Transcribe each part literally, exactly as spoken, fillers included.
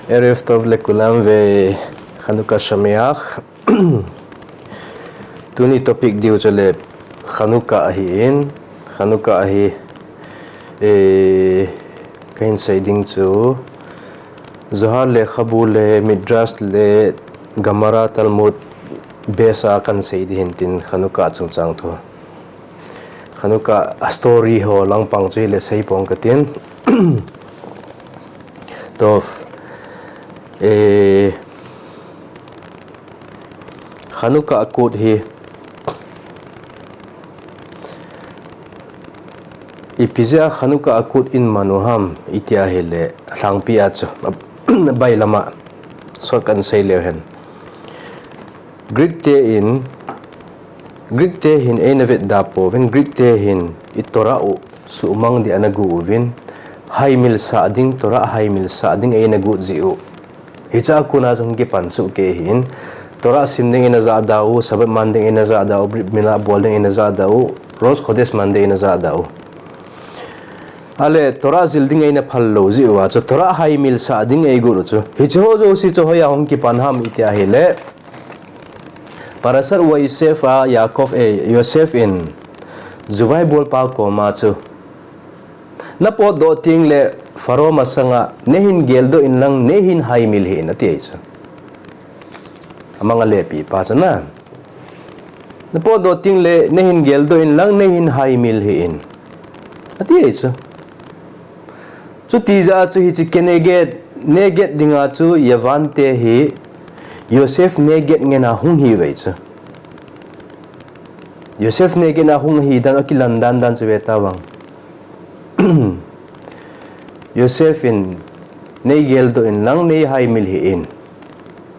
ערב טוב לכולם וחנוכה שמח. Tuni topic diu chu le Chanukah ahin, Chanukah ahi, eh, kahin sei ding chu Zohar lekhabu le Midrash le Gemara Talmud base a kahin sei ding ahin tin Chanukah chungchang thu. Chanukah a story ho langpang chu hile sei pong katin. Tov. Eh, Chanukah a kut hi ipi jeh a Chanukah a kut in man u ham iti ahile alhangpi a chu abai lama sot kahin sei leu hen. Greek te in, Greek te hin eina vetda pouvin, Greek te hin i Torah u suhmang ding ana gu uvin, haimil sah ding, Torah haimil sah ding eina gu jeh u. Hiche a kona chu hung kipan soh kei ahin, Torah sim ding eina jahda u, Sabbath man ding eina jahda u, Brit Mila bol ding eina jahda u, Rosh Khodesh man ding eina jahda u. Ale, Torah jil ding eina phal lou jeh uva chu, Torah haimil sah ding eigot u chu. Hiche ho jouse chu hoiya hung kipan ham iti ahile, Parashat Vayishev a Yaakov, eh, Yosef in, juvai bolpa koma chu, na potdoh teng le Pharaoh masanga, nei hin geldoh in lang, nei hin haimil hih in, ati ahi chu. Amang a lepi pa chu na. Na potdoh teng le, nei hin geldoh in lang, nei hin haimil hih in, ati ahi chu. Chuti jeh a chu hiche keneged, neged dinga chu Yavan te hi Yosef neged ngen a hung hi uve chu. Yosef neged a hung hi dan akilan dan dan chu ve ta vang. Yosef in nei geldoh in lang nei haimil hih in.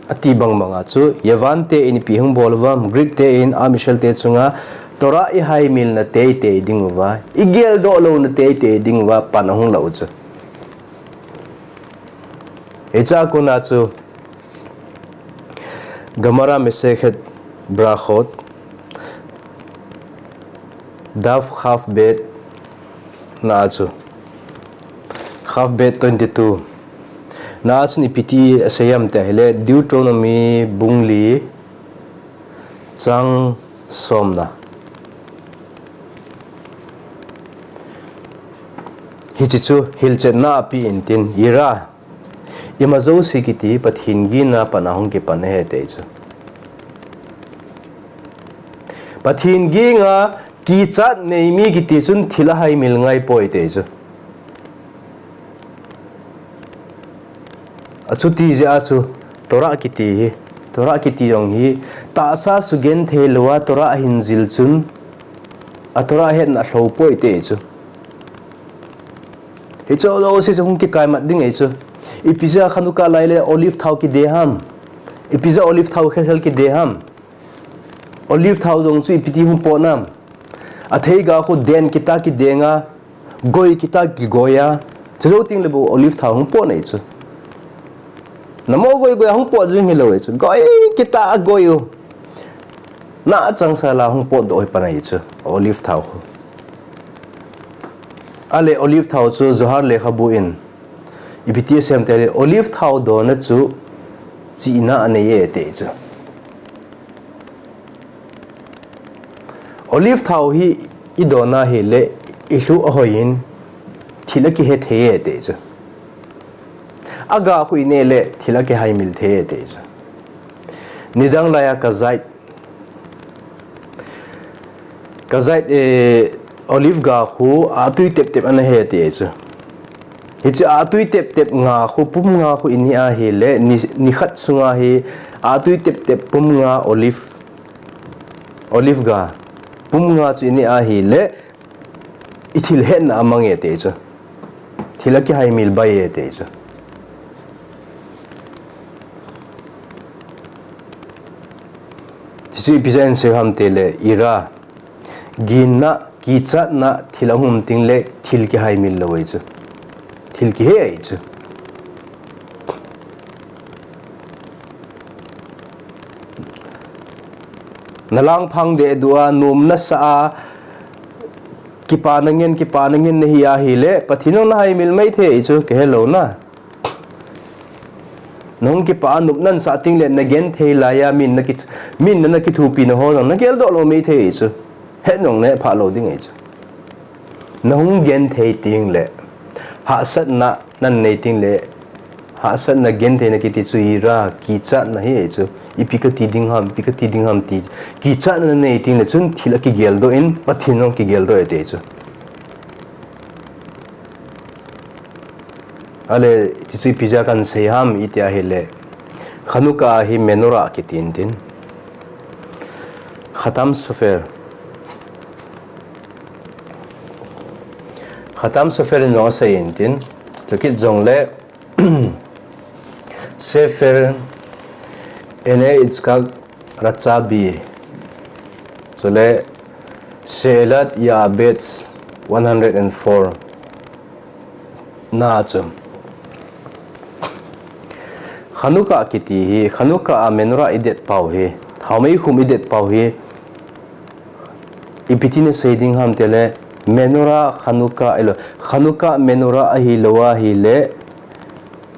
Ati bang banga chu, Yavan te in ipi hung bol uvam, Greek te in Am Israel te chunga Torah i haimil na teitei ding uva, i geldoh lou na teitei ding uva, pan ahung la u chu. Hiche a kona chu, Gemara Masechet Brachot, Daf Chaf Bet na a chu. Chaf Bet twenty-two. Na a chun ipi ti asei ham tia ahile Deuteronomy bung li chang somna. Hiche chu hilchetna ape in tin, Yira, ima jouse kiti Pathen gina pan a hung kipan ahi ati chu. Pathen ginga kichat nei mi kiti chun thil ahaimil ngai poi ati chu. Achuti jeh a chu Torah kiti hi, Torah kiti jong hi, tahsa sugenthei louva Torah ahin jil chun, a Torah hetna alhou poi ati chu. Hiche jouse chu hung kikaimat ding ahi chu. Ipi jeh a Chanukah lai le olive thao kide ham. Ipi jeh a olive thao khel khel kide ham. Olive thao jong chu ipi ti hung pot nam. Atheiga khu den kita kidenga, goi kita kigoi a. Chujou teng le bou olive thao hung pot ahi chu. Namo goi goi a hung pot jing hilou ahi chu. Goi kita a goi u. Na achangseh la hung potdoh hi pan ahi chu. Olive thao khu. Ale olive thao chu Zohar lekhabu in ipi ti asei ham tia ahile olive thao dona chu chihna anei e ati chu. Olive thao hi i dona hile i lhu ahoi in thil akihe thei e ati chu. Aga khu i neh le thil akihaimil thei e ati chu. Nidang laiya kazait Kazait, eh, olive ga khu atui tep tep ana hi ati chu. Hiche atui tep tep nga khu pum nga khu i neh ahile, ni, nikhat sunga hi atui tep tep pum nga olive, olive ga pum nga chu i neh ahile, i thil hetna amang e ati chu. Thil akihaimil bai e ati chu. Chuchu ipi jeh a asei ham tile, ira, ginna, kichatna, thil ahung um teng le, thil kihaimil lou ahi chu. Thil kihe ahi chu. Na langphang deh dua, nom nasa a, kipana ngen, kipana ngen nahi ahile, Pathen in nahaimil mai thei ahi chu, kihe lou na. Nahung kipah a nopna nasah teng le nagenthei laiya min naki, min na nakithopi na ho jong nageldoh lou maithei chu. Hetjong le phalou ding ahi chu. Nahung genthei teng le, hahsatna nanei teng le, hahsatna gentheina kiti chu hira, kichatna hi ahi chu. Ipi kati ding ham, ipi kati ding ham ti. Kichatna nanei teng le chun thil akigeldoh in, Pathen jong kigeldoh e ti chu. Ale, ti chu ipi jeh a kahin sei ham iti ahile, Chanukah hi menorah kiti intin. Khatam Sofer. Khatam Sofer in jong asei intin. Chukit jongle, Sefer Ene Itzkak Rachabi. Chule She'elat Ya'abetz one hundred and four. Na chu. Chanukah kiti hi, Chanukah a menorah idet pau hi, thaomei khum idet pau hi, ipi tin asei ding ham tile, menorah Chanukah ahilou, Chanukah menorah ahilou ahile,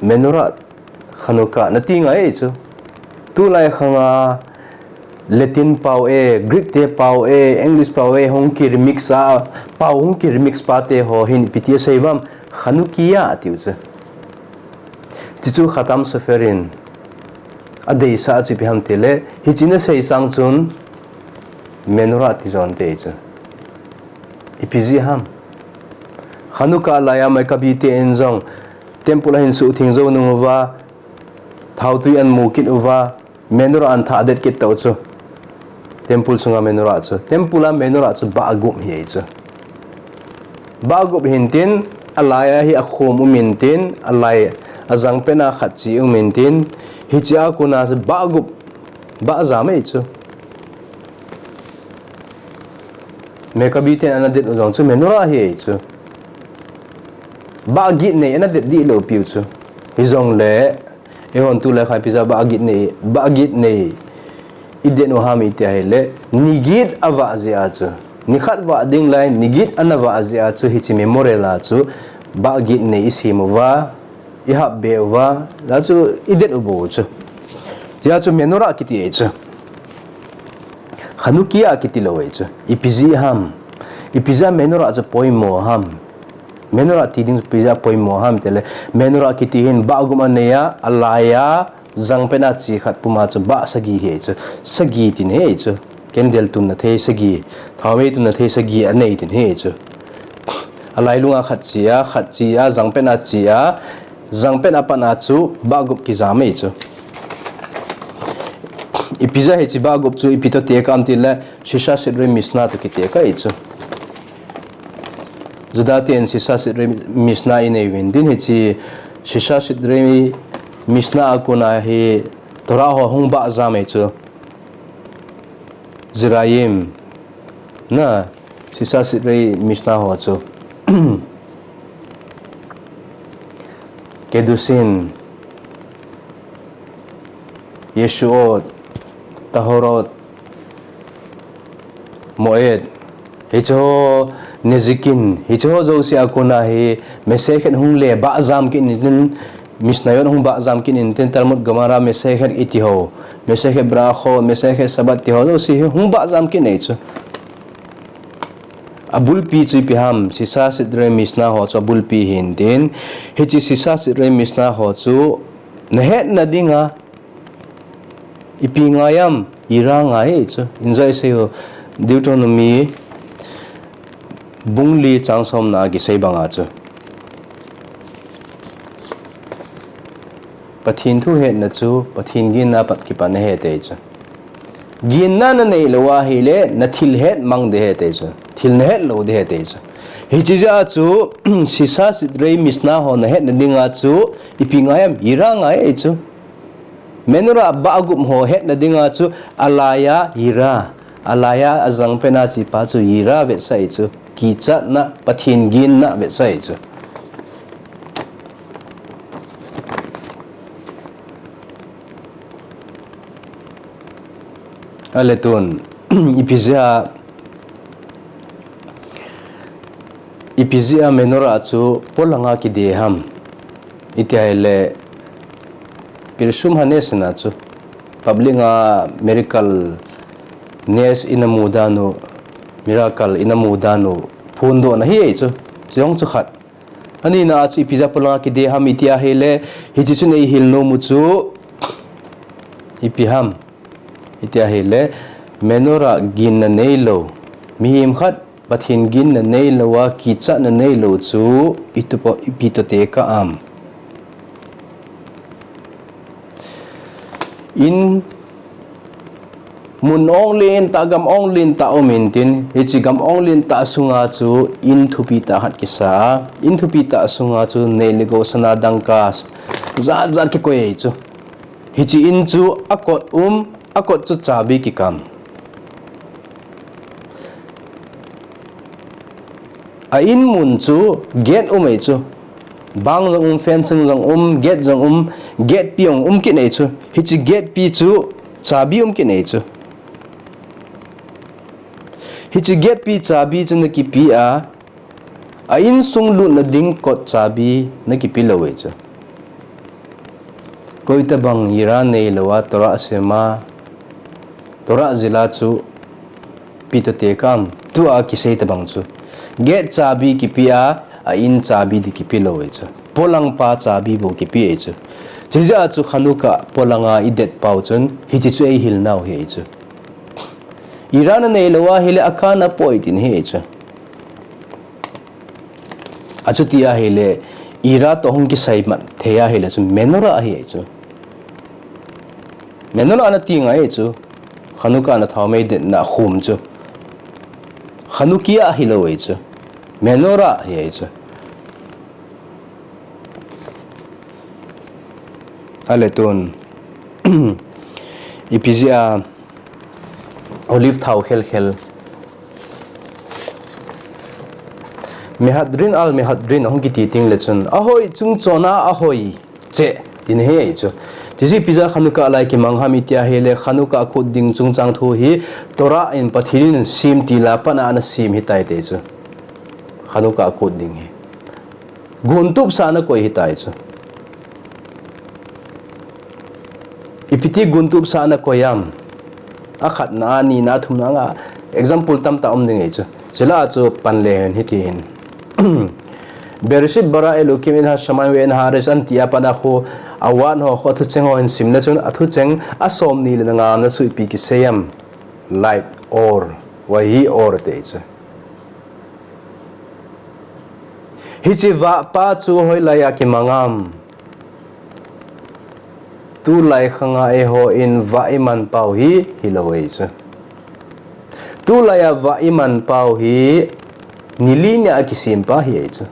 menorah Chanukah nati ngai chu. Tulai khanga Latin pau e, Greek te pau e, English pau e, hung ki remix a, pau hung ki remix pa te ho hin ipi ti asei uvam, Chanukiah atiu chu. Ti chu Khatam Sofer in adeisah chu ipi ham tile, hiche nasei sang chun menorah ti jon te chu. Ipi jeh ham. Chanukah laiya Maccabi te in jong temple ahin suhtheng jou nung uva, thaotwi ahin mu kit uva, menorah ahin thadet kit tau chu. Temple sunga menorah chu. Temple a menorah chu bah gup hi ahi chu. Bah gup hintin, alaiya hi akhom um intin, alai ajang pena khat chi um intin, hiche a kona chu bah gup, bah jam ahi chu. Maccabi ten ana det u jong chu menorah hi ahi chu. Bah get nei ana det dih lou piu chu. Hijongle, eihon tulai kha ipi jeh a bah get nei, bah get nei idet u ham iti ahile, ni get avah jeh a chu. Ni khat vah ding lai, ni get ana vah jeh a chu, hiche memorial a chu, bah get nei isem uva, ihap be uva, la chu idet u bou chu. Hia chu menorah kiti ahi chu. Chanukiah kiti lou ahi chu. Ipi jeh ham. Ipi jeh a menorah chu poimo ham. Menorah ti ding chu ipi jeh a poimo ham tile. Menorah kiti hin bah gup anei a, alaiya, jang pena chi khat puma chu bah sagi hi ahi chu. Sagi tin ahi chu. Candle tunna thei sagi. Thaomei tunna thei sagi anei tin ahi chu. Alailunga khat chi a, khat chi a, jang pena chi a, jang pena pat a chu bah gup kijam ahi chu. Ipi jeh a hiche bah gup chu ipi toh tekah am tile, Shisha Sidrei Mishnah toh kitekah ahi chu. Juda ten Shisha Sidrei Mishnah inei uvin tin hiche Shisha Sidrei Mishnah a kona hi Torah ho hung bah jam ahi chu. Zerayim, na, Shisha Sidrei Mishnah ho chu. Kedushin, Yeshuot, Tahorot, Moed, hiche ho Nezikin, hiche ho jouse a kona hi Masechet hung le bah jam kit intin, Mishnayot hung bah jam kit intin, Talmud Gemara Masechet iti ho, Masechet Berachot, Masechet Shabbat ti ho jouse hi hung bah jam kit ahi chu. Abulpi chu ipi ham, Shisha Sidrei Mishnah ho chu abulpi hintin, hiche Shisha Sidrei Mishnah ho chu nahetna dinga, ipi ngai am, yirah ngai ahi chu. Enjoy sei u, Deuteronomy bung li chang somna a kisei banga chu. Pathen thu hetna chu, Pathen ginna pat kipat nahet ahi chu. Ginna nanei lou ahile, nathil het mang ding ahi ti chu. Thil nahet lou ding ahi ti chu. Hiche jeh a chu, Shisha Sidrei Mishnah ho nahetna dinga chu, ipi ngai am, yirah ngai ahi chu. Menorah bah gup ho hetna dinga chu, alaiya yirah. Alaiya ajang pena chi pa chu yirah vetsah ahi chu. Kichatna, Pathen ginna vetsah ahi chu. Ale tun, ipi jeh a, ipi jeh a menorah chu polanga kide ham. Iti ahile, Pirsum hanes na chu. Public a miracle nes ina mu dan u, miracle ina mu dan u phondohna hi ei chu. Chujong chu khat. Anina chu ipi ja polang a kide ham iti ahile, hiche chun eihil nom u chu ipi ham iti ahile, menorah ginna neilou, mihem khat Pathen ginna neilou a, kichatna neilou chu itupa, ipi toh tekah am. In mun ong lentah, gam ong lentah um intin, hiche gam ong lentah sunga chu in thupi tah khat kisa a, in thupi tah sunga chu nei le gou, sana dangka jat jat kikoi ei chu. Hiche in chu akot um, akot chu chabi kikam. A in mun chu gate um ei chu. Bang jong um, fencing jong um, gate jong um, gate pi jong um kit ei chu. Hiche gate pi chu chabi um kit ei chu. Hiche gate pi chabi chu na kipe a, a insung lutna ding kot chabi na kipe lou ei chu. Koi tabang ira neilou a, Torah sem a, Torah jil a chu ipi toh tekah am, tua kisei tabang chu. Gate chabi kipe a, a in chabi di kipe lou ei chu. Polang pa chabi bou kipe ei chu. Chujeh a chu Chanukah polang a idet pau chun, hiti chu eihil nau hi ei chu. Ira na neilou ahile akana poi tin hi ei chu. Achuti ahile, ira toh hung kisai mat thei ahile chu menorah ahi ei chu. Menorah ana ti ngai ei chu. Chanukah na thaomei detna khum chu. Chanukiah hilou ei chu. Menorah ahi ei chu. Ale tun. Ipi jeh a olive thao khel khel. Mehadrin al Mehadrin ahung kiti ting le chun, ahoi chung chon a ahoi cheh, tin hi ei chu. Chuche ipi jeh a Chanukah lai kimang ham iti ahile, Chanukah kut ding chungchang thu hi Torah in Pathen in sem til a pat a ana sem hitai ti chu. Chanukah kut ding hi. Gun tupsah na koi hitai chu. Ipi ti gun tupsah na koi am. Akhatna, anina, athumna nga example tamtah um ding ei chu. Chule chu pan le hen hiti hin. Bereshit bara Elokim et hashamayim ve et haaretz anti a pat a khu, a word ho khu athucheng ho hin sim le chun athucheng asom ni le nga na chu ipi kisei am. Light or, vahi or ti chu. Hiche vah pa chu hoilai a kimang am. Tulai khang a eiho in vah iman pau hi, hilou ei chu. Tulai a vah iman pau hi, ni li nia kisem pa hi ei chu.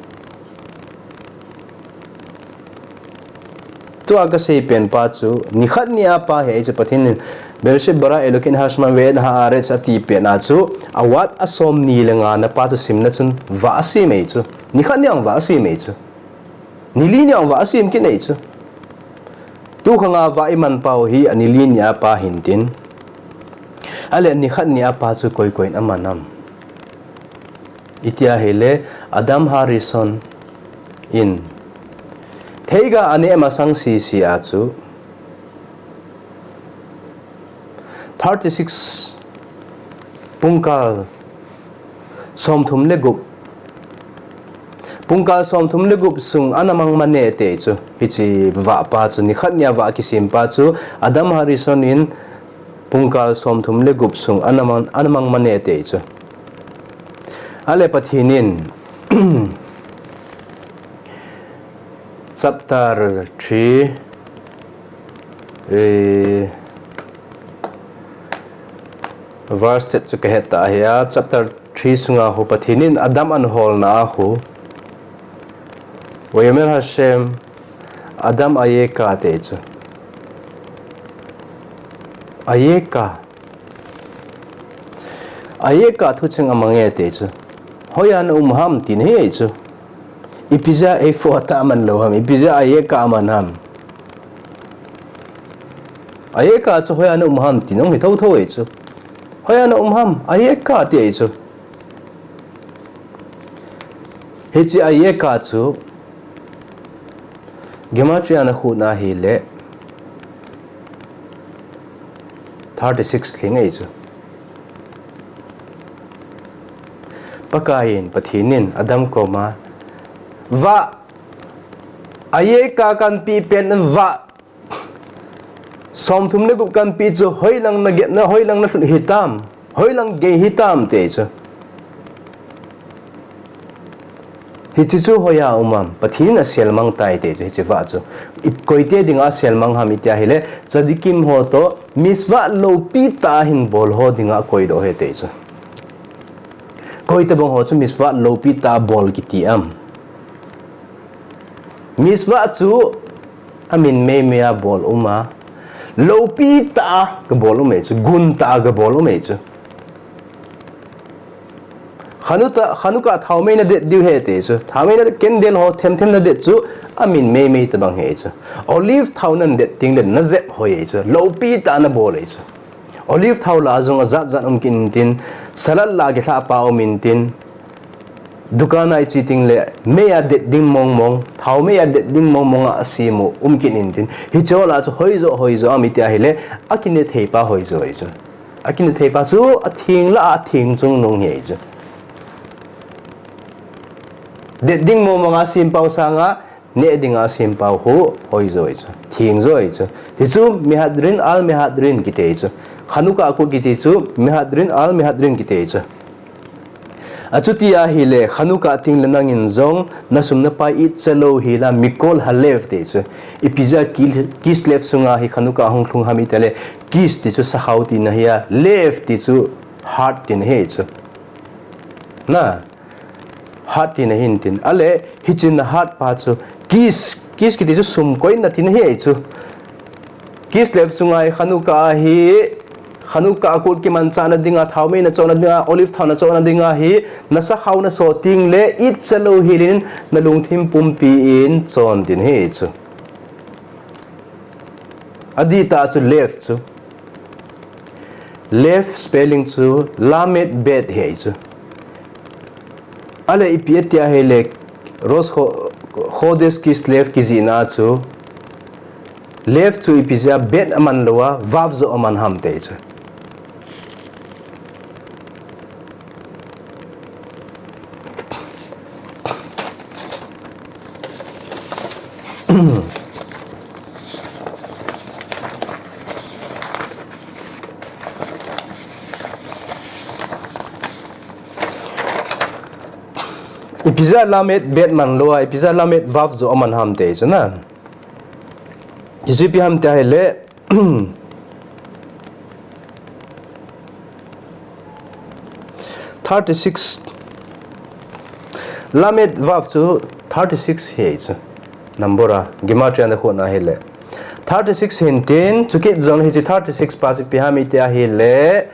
Tua kasei pen pa chu, nikhat nia pa hi ei chu Pathen in, Bereshit bara Elokim et hashamayim ve et haaretz ati pen a chu, a word asom ni le nga na pa chu sim na chun, vah asem ei chu. Nikhat nia vah asem ei chu. Ni li nia vah asem kit ei chu. Tu khang a vah iman pau hi ani li nia pa hin tin. Ale nikhat nia pa chu koi koi in aman am. Iti ahile Adam Harishon in theiga aneh masang sisi a chu thirty six pungkal somthum le gup. Pungkal somthum le gup sung ana mang mane ti chu. Hiche vah pa chu nikhat nia vah kisem pa chu Adam Harishon in pungkal somthum le gup sung ana mang, ana mang mane ti chu. Ale Pathen in chapter three, eh, verse chet chu kahet ta ahi a, chapter three sunga khu Pathen in Adam ana holna a khu, Vayomer Hashem Adam ayeka ti chu. Ayeka. Ayeka thucheng amang e ti chu. Hoiya na um ham tin hi ei chu. Ipi jeh a ei phoh a tah aman lou ham, ipi jeh a ayeka aman ham. Ayeka chu hoiya na um ham tin hung hi thotho ei chu. Hoiya na um ham, ayeka ti ei chu. Hiche ayeka chu Gematria na khu na hile thirty-six lhing ahi chu. Pakaiyin, Pathen in Adam koma, vah, ayeka kanpeh pen vah somthum le gup kanpeh chu hoilang nagetna, hoilang nalhut hitam, hoilang gei hitam ati chu. Hiche chu hoiya um am, Pathen in aselmang tai ati chu, hiche vah chu. I, koite dinga aselmang ham iti ahile, tzadikim ho toh, mitzvah lopi tah ahin bol ho dinga akoidoh ahi ati chu. Koitabang ho chu mitzvah lopi tah bol kiti am? Mitzvah chu amin meimei a bol um a, lopi tah a kabol um ahi chu, gun tah a kabol um ahi chu. Chanukah, Chanukah thaomei nadet diu ahi ati chu. Thaomei nadet, candle ho themthem nadet chu amin meimei tabang ahi chu. Olive thao nadet tengle najep hoi ahi chu. Lopi tah a nabol ahi chu. Olive thao lah a jong ajat jat um kit intin, salad lah a kilhah pa um intin, dukan a iche tengle mei a det ding mong mong, thaomei a det ding mong mong a asem u um kit intin, hiche ho lah a chu hoijo, hoijo am iti ahile, akine thei pa hoijo ahi chu. Akine thei pa chu atheng lah a atheng chungnung ahi chu. Det ding mong mong a asem pau sanga, neh dinga asem pau khu hoijo ahi chu, theng jo ahi chu. Hichu Mehadrin al Mehadrin kiti ahi chu. Chanukah akut kiti chu Mehadrin al Mehadrin kiti ahi chu. Achuti ahile, Chanukah tengle nangin jong nasum napai it chalou hel a, mikol halev ati chu. Ipi jeh a ki-, kislev sunga hi Chanukah ahung lhung ham iti le, kis ti chu sakhao tina ahi a, lev ti chu heart tina ahi chu. Na, heart tina ahi intin. Ale, hiche na heart pa chu, kis, kis kiti chu sum koina tina ahi chu. Kislev sunga hi Chanukah ahi, Chanukah akut kimanchahna dinga, thaomei nachohna dinga, olive thao nachohna dinga hi, nasakhao naso tengle, it chalou hel in, nalungthim pumpi in chon tina ahi chu. Adih tah chu lev chu. Lev spelling chu lamed bet ahi chu. Ale ipi ati ahile, Rosh Cho-, Chodesh Kislev kijihna chu, lev chu ipi jeh a bet aman lou a, vav joh aman ham ati chu. Ipi jeh a lamed bet man lou a, ipi jeh a lamed vav joh aman ham ati chu na. Hichu ipi ham iti ahile, thirty-six. Lamed vav chu thirty-six ahi chu. Number a, Gematria na khun ahile. Thirty-six ahin tin, chukit jong hiche thirty-six pa chu ipi ham iti ahile,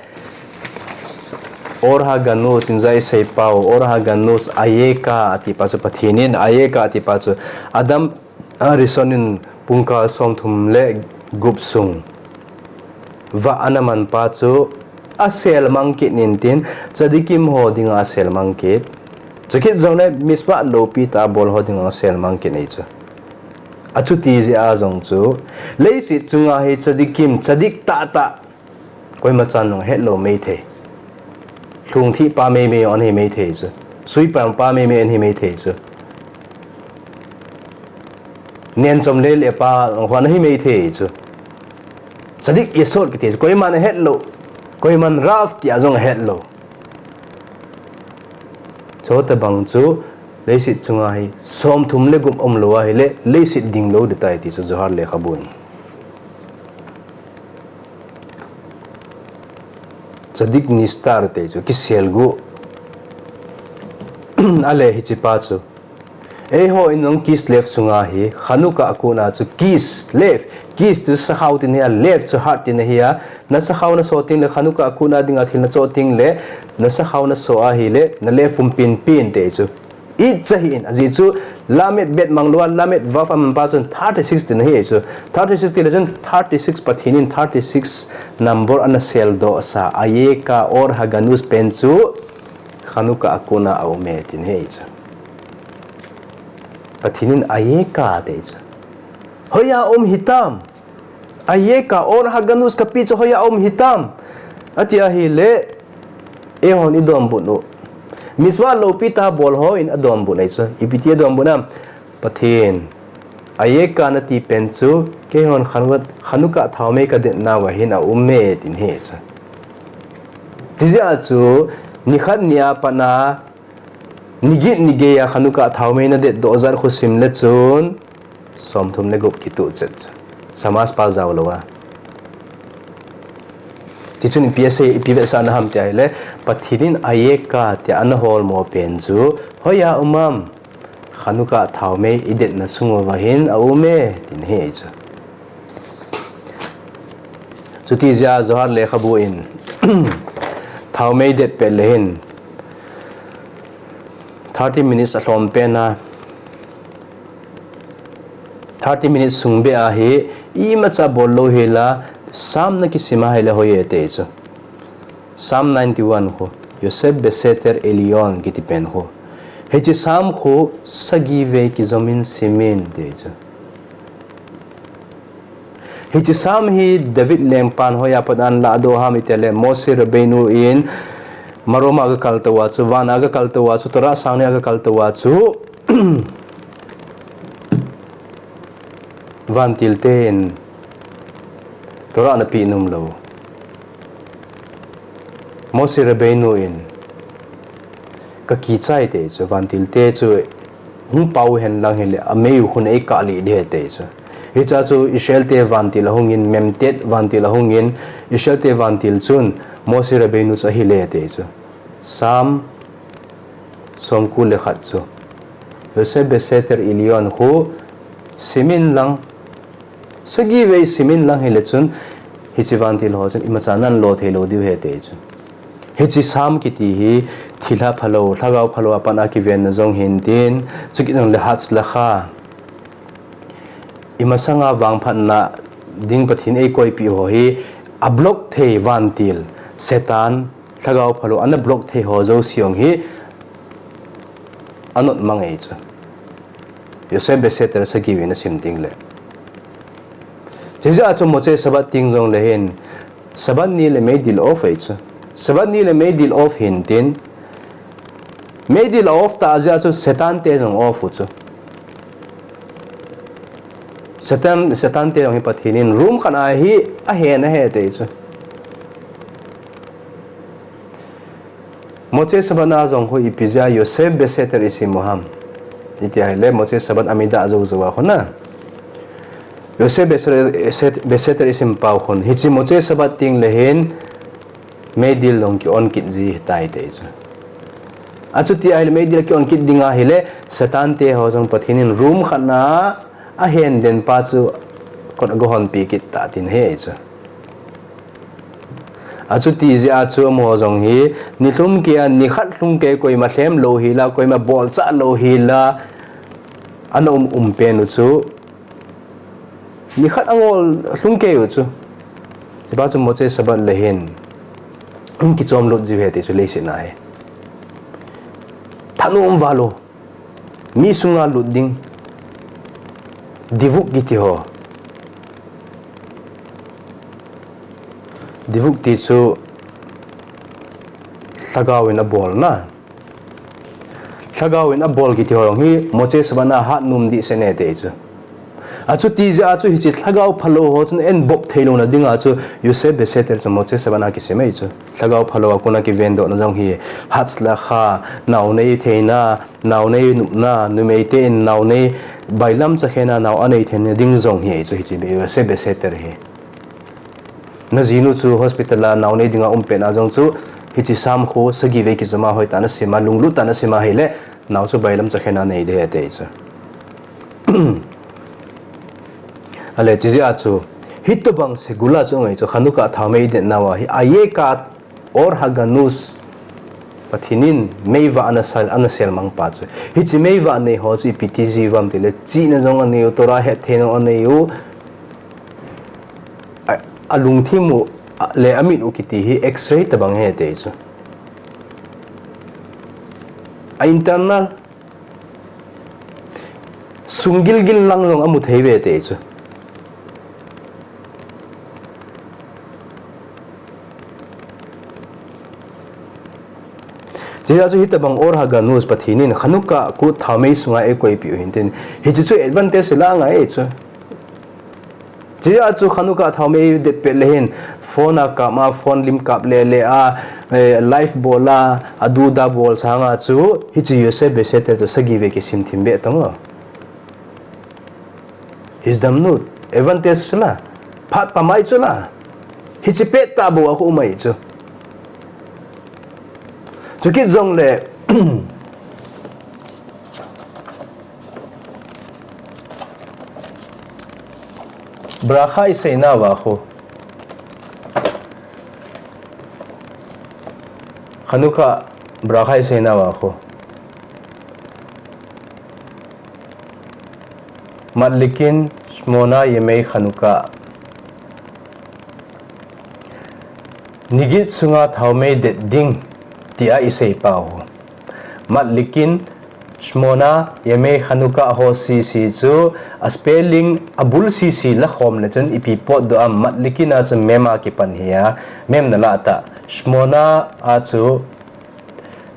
Or HaGanuz, injai sei pau, Or HaGanuz, Ayeka ati pa chu Pathen in, Ayeka ati pa chu Adam Arishon in pungkal somthum le gup sung vah ana man pa chu aselmang kit intin, tzadikim ho dinga aselmang kit. Chukit jongle mitzvah lopi tah bol ho dinga aselmang kit ahi chu. Achuti jeh a jong chu, leiset chunga hi tzadikim, tzadik tahtah, koima chan jong hetlou maithei. Lhungthih pa meimei jong ana hi maithei chu. Suipang pa meimei ana hi maithei chu. Nenchom lele pa jong ana hi maithei chu. Tzadik yesod kiti chu. Koiman ahetlou. Koiman rav tia jong ahetlou. Chutobang chu leiset chunga hi somthum le gup umlou ahile, leiset dinglou ding ahitai ti chu Zohar lekhabun. Tzadik nistar ti chu kiselguh. Ale hiche pa chu. Eihon jong Kislev sunga hi, Chanukah a kona chu Kislev, Kis chu sakhao tina ahi a, Lev chu heart tina ahi a, nasakhao naso tengle Chanukah a kona dinga thil nachoh tengle, nasakhao naso ahile, nalev pumpin pen ti chu. Icha hih in, ajeh chu, Lamed Bet manglou a, Lamed Vav aman pa chun thirty-six tina ahi chu. Thirty-six tile chun thirty-six Pathen in thirty-six number ana seldoh sa, Ayeka Or HaGanuz pen chu Chanukah a kona aume tina ahi chu. Pathen in Ayeka ati chu. Hoiya um hitam. Ayeka or haganus kapi chu hoiya um hitam. Ati ahile, eihon idonbut u. Mitzvah loupi tah bol hon adonbut ahi chu. Ipi ti adonbut am? Pathen, Ayeka nati pen chu, keihon Chanukah, Chanukah thaomei kadet nauva hin aume tin ahi chu. Chijeh a chu, nikhat nia pat a, niget nigeia Chanukah thaomei nadetdoh jat khu sim le chun, somthum le gup kituh chet. Shamash pa jao louva. Tichun ipi asei, ipi vetsahna ham tia ahile, Pathen in Ayeka tia ana holmo pen chu, hoiya um am? Chanukah thaomei idetna sung uva hin aume, tin ahi chu. Chuti jeh a Zohar lekhabu in, thaomei det pet le hin, thirty minutes alhom pen a, thirty minutes sung beh a hi, imacha bol lou hila, Psalm nakisim a ahile hoi e ti chu. Psalm ninety-one khu, Yosef Beseter Elyon kiti pen khu. Hiche Psalm khu, sagi vei kijomin simin ti chu. Hiche Psalm hi David lengpan hoiya pat ana lahdoh ham itile, Moshe Rabbeinu in Marom a agakal touva chu, van a agakal touva chu, Torah sang nia agakal touva chu, vantil ten Torah napeh nom lou. Moshe Rabbeinu in, kakichai ti chu, vantil te chu hung pao hen lang hile, amei u khun eikah lih ding ahi ti chu. Hiche a chu Israel te vantil ahungin, Mem Tet vantil ahungin, Israel te vantil chun Moshe Rabbeinu chu ahile ti chu. Psalm somko le khat chu. Yosef Beseter Elyon khu simin lang, sagi vei simin lang hile chun, hiche vantil ho chun imacha nalo thei lou diu ahi ti chu. Hiche Psalm kiti hi, thilha phalou, lhagao phalou a pat a kivenna jong hintin, chukit jong le Hatzlacha. Imasanga vangphatna ding Pathen eikoipeh ho hi, ablock thei vantil, Satan, lhagao phalou, ana block thei ho jouse jong hi, anot mang ahi chu. Yosef Beseter sagi vei nasim teng le. Chijeh a chu Motzei Shabbat teng jong le hin, Shabbat ni le meidil off ahi chu. Shabbat ni le meidil off hintin, meidil off ta jeh a chu Satan te jong off u chu. Satan, Satan te jong hi Pathen in room khat a hi ahen ahi ti chu. Motzei Shabbat a jong khu ipi jeh a Yosef Beseter isim u ham iti ahile, Motzei Shabbat a mi dah jou jou a khu na. Yosef Beseter, Beseter isim pau khun. Hiche Motzei Shabbat teng le hin meidil jong ki-on kit ji ahitai ti chu. Achuti ahile meidil ki-on kit ding ahile, Satan te ho jong Pathen in room khat a ahen den pa chu kot a gahonpi kit ta tin ahi chu. Achuti jeh a chu amaho jong hi, ni lhum kei a, ni khat lhung kei koima lhem lou hila, koima bolchah lou hila, ana um um pen u chu, ni khat angol lhung kei u chu. Hiche pa chu Motzei Shabbat le hin, hung kichom lut jiu ahi ti chu leiset a hi. Thanom val u. Mi sunga lut ding. Divuk kiti ho. Divuk ti chu lhagao in abolna. Lhagao in abol kiti ho jong hi Motzei Shabbat a hat nom dehset e ti chu. Achuti jeh a chu hiche lhagao phalou ho chun en bop thei louna dinga chu Yosef Beseter chu Motzei Shabbat a kisim ahi chu. Lhagao phalou a kona kivendohna jong hi Hatzlacha, nao nei theina, nao nei nopna, numei te in nao nei bailam chakhen a nao anei theina ding jong hi ahi chu hiche Yosef Beseter hi. Najinu chu hospital a nao nei dinga um pet a jong chu hiche Psalm khu sagi vei kijom a hoitah a nasim a, lunglut tah a nasim a ahile, nao chu bailam chakhen a nei ding ahi ti chu. Ale, chijeh a chu, hitobang segula chu angai chu, Chanukah thaomei idet nauva hi, Ayeka or haganus, Pathen in meivah ana sel, ana sel mang pa chu. Hiche meivah nei ho chu ipi ti ji uvam tile, chihna jong anei u, Torah hetthei jong anei u, a, alungthim u, a, le amit u kiti hi X-ray tobang ahi ti chu. A internal, sunggil gil lang jong amu thei uve ti chu. Chujeh chun hitabang Or Haganu Pathen in Chanukah kut thaomei sunga eikoipeh u hintin. Hiche chu advantage la ngai chu. Chujeh chun Chanukah thaomei det pet le hin phone a kap a, phone lim kap le le a, eh, live bol a, adu da bol sanga chu hiche U S A bese te chu sagi ve kisim thim be tong o. Hiche damnu advantage chu la, phat pa mai chu la. Hiche pet ta bou a khu mai chu. Chukit jong le, bracha isei nauva khu. Chanukah bracha isei nauva khu. Madlikin Shmona Yemei Chanukah. Nigiet sunga thaomei det ding, tia isei pau. Madlikin Shmona Yemei Chanukah ho sese chu a spelling a bul sese la khom le chun ipi potdoh am, Madlikin a chu mem a kipan hi a, mem na la ta. Shmona a chu,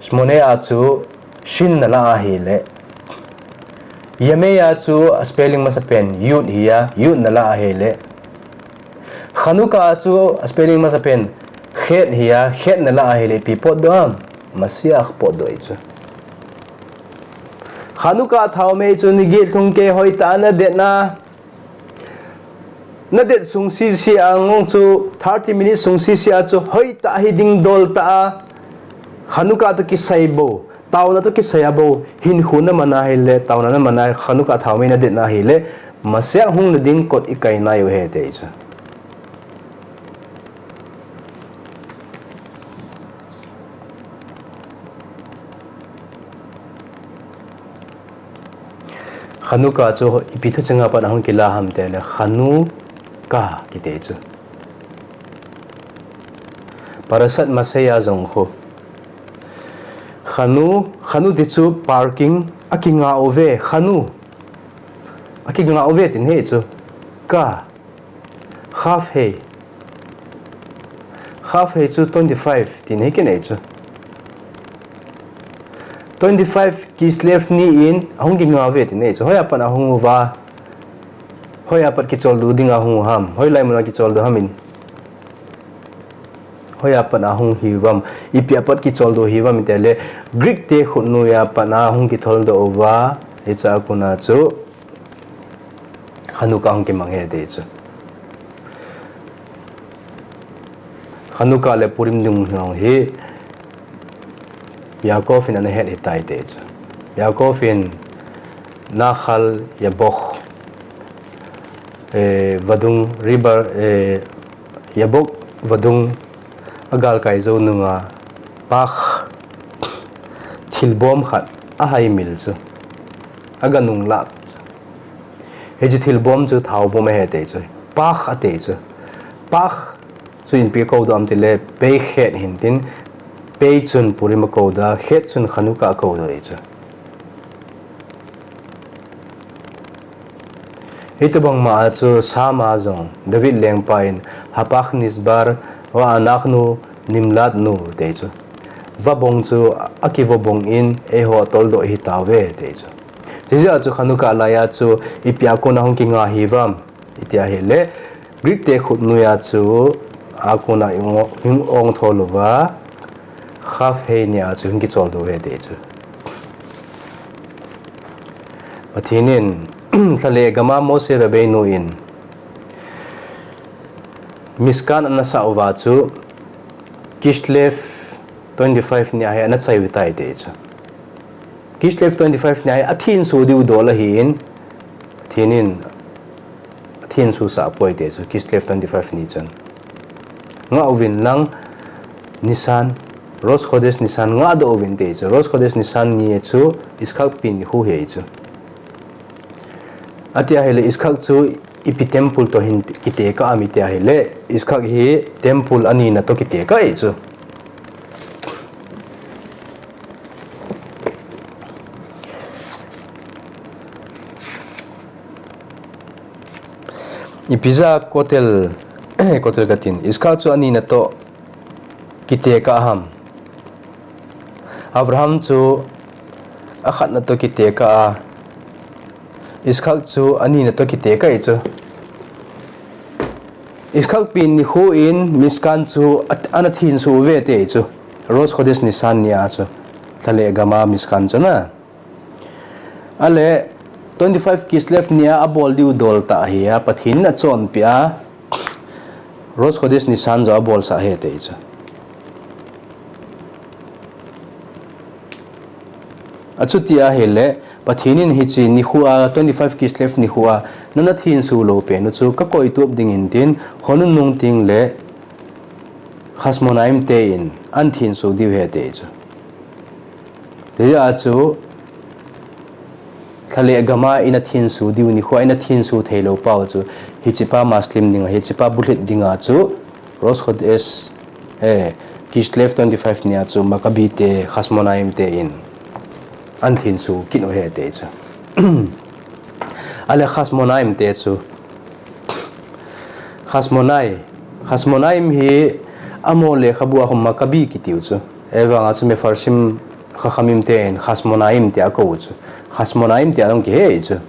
Shmone a chu shin na la a hi le. Yemei a chu a spelling masa pen yud hi a, yud na la a hi le. Chanukah a chu a spelling masa pen chet hi a, chet na la a hi le, ipi potdoh am, Mashiach potdoh i chu. Chanukah thaomei chu nigiet lhung kei hoitah a na det na. Na det sung sese a ngong chu thirty minutes sung sese a chu hoitah hi ding dol ta a. Chanukah toh kisai bou, taona toh kisai a bou, hinkho na man a hi le, taona na man a, Chanukah thaomei na det na hi le, Mashiach hung na ding kot ikai nai u ahi ti chu. Chanukah chu ipi thu chunga pat a hung kila ham ti le, Chanukah kiti chu. Parashat Masay a jong khu. Chanu, chanu ti chu parking, a kinga uve, chanu. A kinga uve tin ahi chu. Kah. Chaf hei. Chaf hei chu twenty-five tin ahi kit ahi chu. Twenty-five Kislev ni in ahung kinga uve tin ahi chu. Hoiya pat ahung uva. Hoiya pat kicholdo dinga ahung u ham. Hoilai muna kicholdo ham in. Hoiya pat ahung hiuvam. Ipi a pat kicholdo hiuvam iti le. Greek te khutnuiya pat ahung kitholdo uva. Hiche a kona chu. Chanukah hung kimang ahi ti chu. Chanukah le Purim ding jong hi Yaakov in ana het ahitai ti chu. Yaakov in Nahal Yabok, eh, vadung river, eh, Yabok vadung a galkai jou nunga Pach thilbom khat a haimil chu. A ganung lah chu. Hiche thilbom chu thaobom ahi ti chu. Pach ati chu. Pach chu ipi kou dam ti le, Pei Chet hin tin, Pei chun Purim a kou da, Chet chun Chanukah a kou da ahi chu. Hitobang ma a chu Psalm a jong, David lengpa in, Hapach nishbar, va anachnu nimladnu, ti chu. Vabong chu a kivabong in, eiho toldo hitauve, ti chu. Chujeh a chu Chanukah laiya chu ipi a kona hung kinga hiuvam, iti ahile, Greek te khutnuiya chu a kona hung ong, hung ong thol uva, Chaf hei nia chu hung kicholdo ahi ti chu. Pathen in, lha le gam a Moshe Rabbeinu in, Mishkan ana sah uva chu, Kislev twenty-five nia hi ana chai u tai ti chu. Kislev twenty-five nia hi athenso diu dol ahin, Pathen in athenso sah poi ti chu, Kislev twenty-five ni chun. Ngah uvin lang Nisan, Rosh Chodesh Nisan ngah doh uvin ti chu. Rosh Chodesh Nisan ni chu Yitzchak pen nikho ahi chu. Ati ahile Yitzchak chu ipi temple toh hin kitekah am iti ahile, Yitzchak hi temple anina toh kitekah ahi chu. Ipi jeh a Kotel, Kotel katin, Yitzchak chu anina toh kitekah ham. Abraham chu akhatna toh kitekah a, Iskak chu anina toh kitekah e chu. Iskak pen nikho in Mishkan chu at-, ana thensuh uve ati e chu. Rosh Khodesh Nisan nia chu. Lha le gama Mishkan chu na. Ale, twenty-five Kislev nia abol diu dol tah hi a, Pathen in achonpeh a, Rosh Khodesh Nisan jong abolsah e ati e chu. Achuti ahile, Pathen in hiche nikho a, twenty-five Kislev nikho a, nana thensuh lou pen u chu, kakoitup ding in tin, khonung nung teng le, Chashmonaim te in, ana thensuh diu ahi ati e chu. Hijeh a chu, lha le gama ina thensuh diu nikho a ina thensuh theilou pau chu, hichepa Muslim dinga, hichepa bulhit dinga chu, Rosh Khodesh, eh, Kislev twenty-five nia chu, Maccabee te, Chashmonaim te in, ana thensuh kit u ahi ati e chu. Ale Chashmonaim te chu, Chashmonai, Chashmonaim hi amaho lekhabu a khu Maccabee kitiu chu. Ahivanga chu Mefarshim Chachamim ten Chashmonaim tia akou chu. Chashmonaim tia jong kihe chu.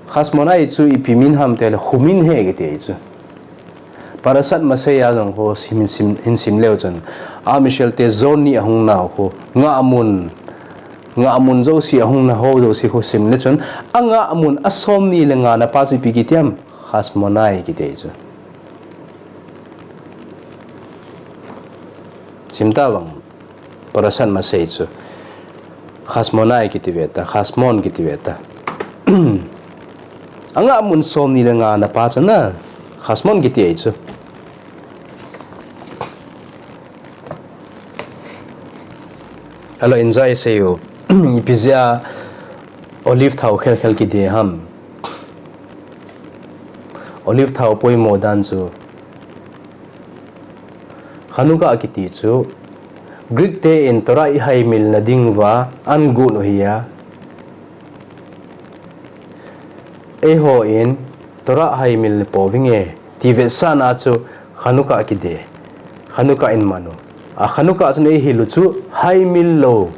Chashmonai chu ipi min ham tile, khumin ahi kiti chu. Parashat Masei a jong khu sim, sim, hin sim leu chun. Am Israel te joni ahung nau khu. Ngahmun. Ngahmun jouse ahung na ho jouse khu sim le chun. Angahmun a somni le nga na pa chu ipi kiti ham. Chashmonai kiti chu. Sim ta vang. Parashat Masei chu. Chashmonai kiti ve ta, Chashmon kiti ve ta. Angahmun somni le nga na pa chu na. Chashmon kiti e chu. Hello, enjoy sei u. Ipi jeh a olive thao khel khel kide ham. Olive thao poimo dan chu. Chanukah kiti chu, Greek te in Torah ihaimil na diuva, ana gon u ahi a. Eiho in Torah haimil pouvinge, ti vetsahna chu Chanukah kide. Chanukah in man u. A Chanukah chun eihil u chu haimil lou.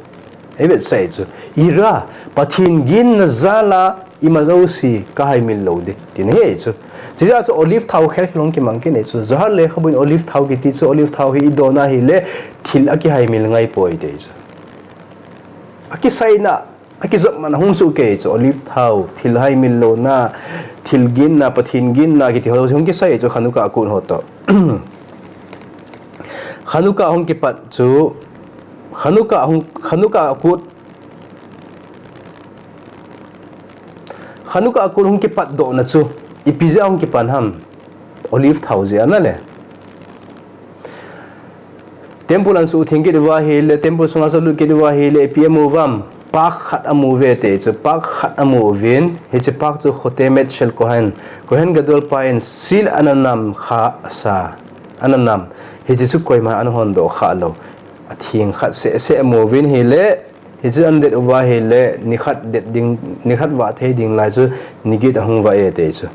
Ei vetsah e chu. Ira, Pathen ginna jal a, ima jouse kahaimil lou ding. Tina ahi chu. Chujeh chu olive thao khel khel hung kimang kit e chu. Zohar lekhabu in olive thao kiti chu olive thao hi idon ahile thil akihaimil ngai poi ti chu. Akisaina, akijop man ahung soh kei chu olive thao, thil haimil louna, thil ginna, Pathen ginna kiti ho hung kisai chu Chanukah kut ho toh. Chanukah hung kipat chu, Chanukah hung, Chanukah kut Chanukah kut hung kipatdohna chu, ipi jeh a hung kipan ham, olive thao jeh a na le. Temple ahin suhtheng kit uva ahile, temple sunga alut kit uva ahile, ipi amu uvam, pak khat amu uve ti chu, pak khat amu uvin, hiche pak chu Khotemet shel Kohen, Kohen Gadol pa in seal ana nam kha asa, ana nam, hiche chu koiman ana hondoh kha lou, atheng khat seh seh amu uvin ahile, Hichu ahin det uva ahile, nikhat det ding, nikhat vah thei ding lai chu, nigut ahung vah e ti chu.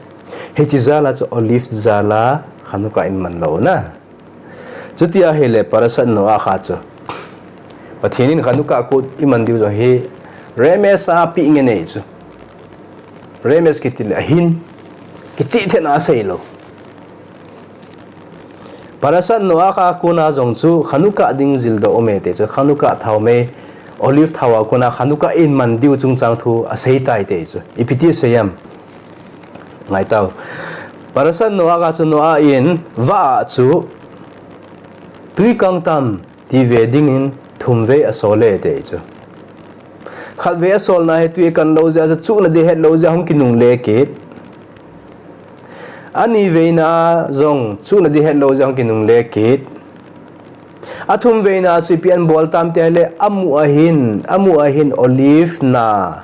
Hiche jal a chu olive jal a Chanukah iman lou na. Chuti ahile, Parashat Noah kha chu. Pathen in Chanukah kut iman diu jong hi, remez a apeh ngen e chu. Remez kiti le ahin, kicheh thet na asei lou. Parashat Noah kha kona jong chu Chanukah ding jildoh um e ti chu, Chanukah thao mei, olive thao a kona Chanukah iman diu chungchang thu asei tai ti chu. Ipi ti asei em? Ngai tau. Parashat Noah kha chu Noah in vah a chu tui kang tam ti ve dingin thum vei asol e ti chu. Khat vei asolna hi tui akan lou jeh a chu chuhna ding het lou jeh a hung kinungle kit. Ani veina jong chuhna ding het lou jeh a hung kinungle kit. Athum veina chu ipi ahin bol tam ti ahile amu ahin, amu ahin olive na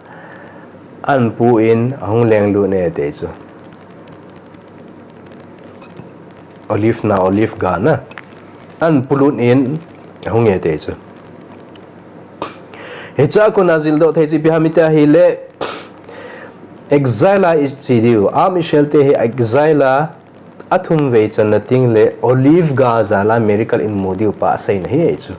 ahin pu in ahung lenglut e ti chu. Olive na, olive ga na. Ahin pulut in, ahung e ti chu. Hiche a kona jildoh thei chu ipi ham iti ahile, exile a iche diu. Am Israel te hi exile a, athum vei channa teng le, olive ga jal a miracle imu diu pa aseina ahi chu.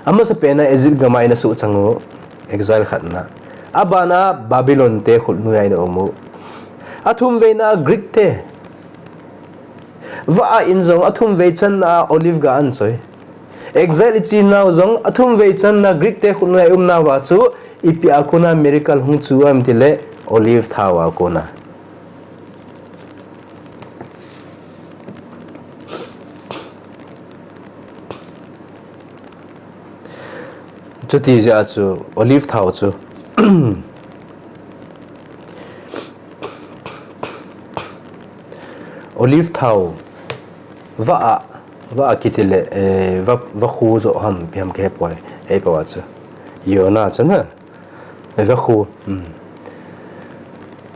Amasapen a Egypt gam a eina suhchang u, exile khatna. Abana Babylon te khut noiya eina um u. Athumveina Greek te. Vah a in jong athumvei channa a Olive ga ahin choi. Exile ichenau jong athumvei channa Greek te khut noiya i umnauva chu ipi a kona miracle hung chu ham itile Olive thao a kona. Chuti jeh a chu Olive thao chu Olive thao vah a, vah a kitile, eh, vah, vah khu jo ham ipi ham kahepoi, eipao a chu. Yona chu na. Vah khu. Hmm.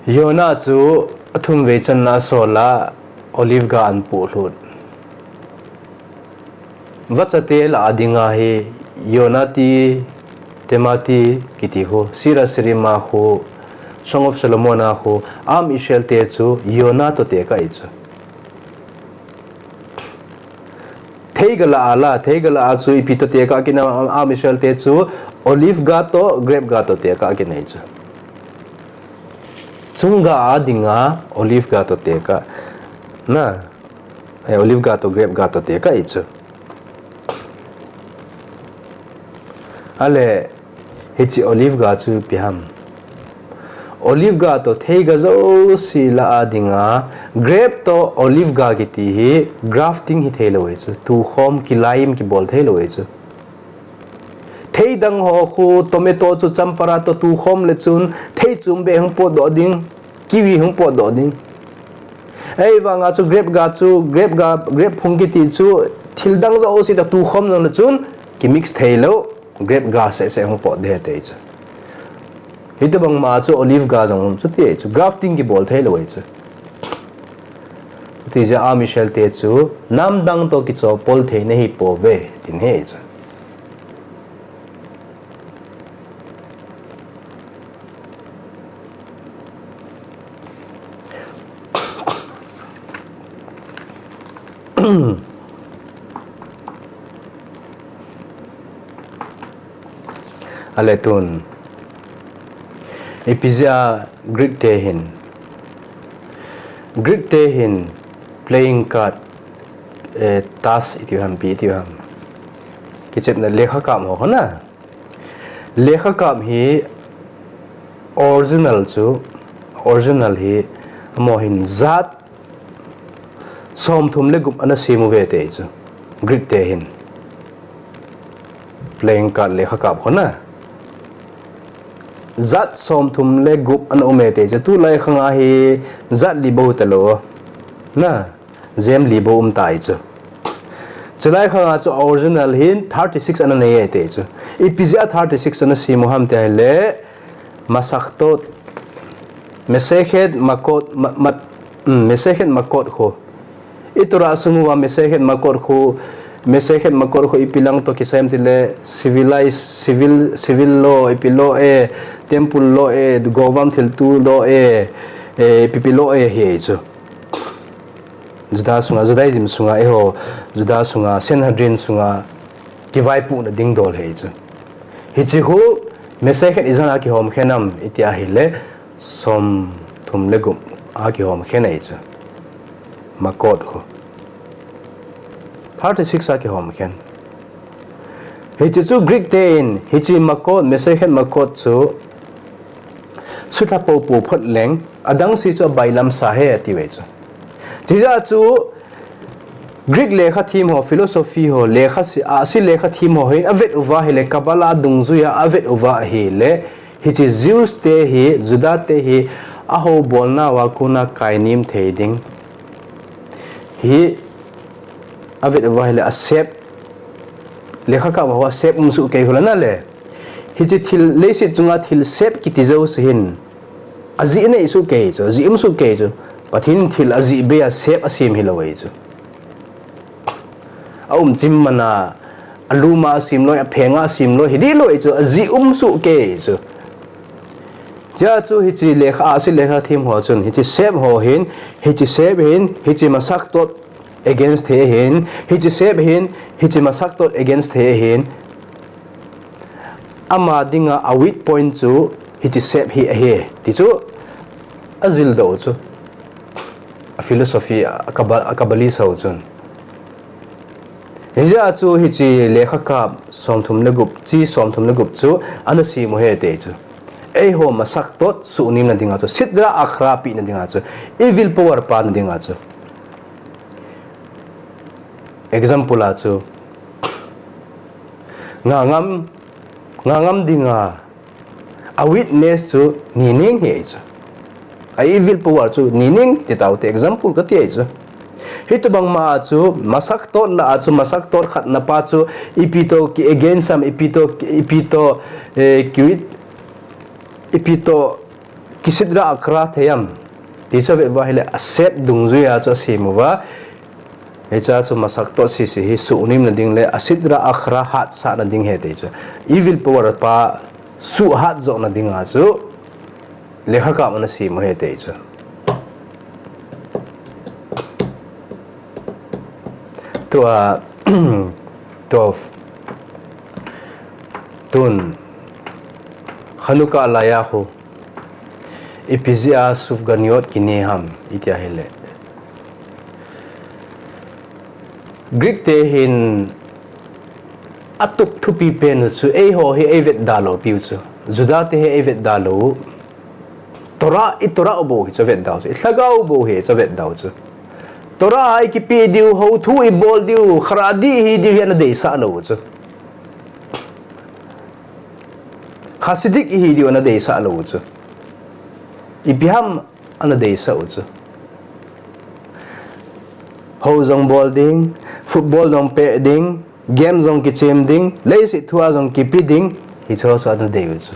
Yona chu athumvei channa a sol a Olive ga ahin pohlut. Vahchate lah a dinga hi Yona ti, Tema ti kiti khu, Sirah Shirim a khu, Song of Solomon a khu, Am Israel te chu Yona toh tekah ahi chu. Theiga lah a la, theiga lah a chu ipi toh tekah kinei, Am Israel te chu Olive ga toh, grape ga toh tekah kinei chu. Chungga a dinga Olive ga toh tekah. Na, eh, Olive ga toh, grape ga toh tekah ahi chu. Ale, hiche Olive ga chu ipi ham. Olive ga toh theiga jouse lah a dinga, grape toh Olive ga kiti hi grafting hithei lou ahi chu. Tukhom, kilaiyim kibol thei lou ahi chu. Thei dang ho khu tomato chu champara toh tukhom le chun thei chom beh hung potdoh ding, kiwi hung potdoh ding. Ahivanga chu grape ga chu, grape ga, grape phung kiti chu thil dang jouse toh tukhom jongle chun kimix thei lou, grape ga seh seh hung pot ding ahi ti chu. Hitobang ma chu Olive ga jong chu ti ahi chu, grafting kibol thei lou ahi chu. Chuti jeh a Am Israel te chu namdang toh kichopol thei nahi pouve, tin ahi chu. Ale tun. Ipi jeh a Greek te hin. Greek te hin playing card, eh, tash iti ham, ipi iti ham. Kichepna lekha kap ho, ho na. Lekha kap hi original chu, original hi amaho hin jat somthum le gup ana sem uve ti chu. Greek te hin. Playing card lekha kap ho na. Jat somthum le gup ana um e ti chu. Tulai khang a hi jat li bou talou. Na. Jem li bou um tai chu. Chulai khang a chu original hin thirty six ana nei e ti chu. Ipi jeh a thirty six ana sem u ham ti ahile, Masechtot, Masechet Makot, Ma-, Ma-, um, Masechet Makot khu. I Torah sung uva Masechet Makot khu, Masechet Makot khu ipi lang toh kisai ham tile, civilized, civil, civil law, ipi law e, temple law e, government thilto law e, eh, ipi ipi law e ahi chu. Juda sunga, Judaism sunga, eiho, Juda sunga, Sanhedrin sunga, kivaipohna ding dol ahi chu. Hiche khu, Masechet ijat a kihom khen ham, iti ahile, somthum le gup a kihom khen ahi chu. Makot khu. Thirty six a kihom khen. Hiche chu Greek te in, hiche Makot, Masechet Makot chu, sutha popo phot leng, adang se chu abailam sa ahi ati uve chu. Chujeh a chu Greek lekha them ho, philosophy ho, lekha se, ahsi lekha them ho hin avet uva ahile, Kabbalah dungjui a avet uva ahile, hiche Jews te hi, Juda te hi, ahoubolnauva kona kainem thei ding. Hi avet uva ahile, asep, lekha kap ho asep um soh kei hula na le. Hiche thil, leiset chunga thil sep kiti jouse hin, ajeh nei soh kei chu, ajeh um soh kei chu. Pathen in thil ajeh bei a sep asem hilou ahi chu. Aum chim man a, alum a asem lou, apheng a asem lou, hi dih lou ahi chu, ajeh um soh kei chu. Chujeh chu hiche lekha, ahsi lekha them ho chun, hiche sep ho hin, hiche sep hin, hiche Masechtot against thei ahin, hiche sep hin, hiche Masechtot against thei ahin, ama dinga a weak point chu hiche shape hi ahi ti chu ajildoh chu. A philosophy, a Kabba-, a Kabbalist ho chun. Hijeh a chu hiche lekha kap somthum le gup, chi somthum le gup chu ana sem u ahi ati chu. Eiho masaktot suhnemna dinga chu, Sitra Ahara pehna dinga chu, evil power pana dinga chu. Example a chu, ngangam, ngangam dinga, a weakness chu nining ahi chu. A evil power chu nining ti taute, example kati ahi chu. Hitobang ma chu masaktot lah a chu, masaktot khatna pa chu ipi toh ki against am, ipi toh, ipi toh, eh, ki, ipi toh ki Sitra Ahara thei am ti chu avet uva ahile a shape dungjui a chu asem uva. Hiche a chu masaktot sese hi suhnemna ding le a Sitra Ahara hatsahna ding ahi ati chu. Evil power pa suhhat johna dinga chu lekha kap ana sem u ahi ati chu. Tua, tua, tun, Chanukah laiya khu, ipi jeh a sufganiyot kine ham, iti ahile. Greek te hin atup thupi pen u chu eiho hi eivetda lou piu chu. Juda te hi eivetda lou. Torah, i Torah u bou hi chu avetdau chu. I lhagao u bou hi chu avetdau chu. Torah a ikipe diu, houthu ibol diu, Haredi ihi diu hi ana deisah lou chu. Hasidic ihi diu ana deisah lou chu. Ipi ham ana deisah u chu. Hou jong bol ding, football jong peh ding, game jong kichem ding, leiset thu a jong kipe ding, hiche ho chu ana dei u chu.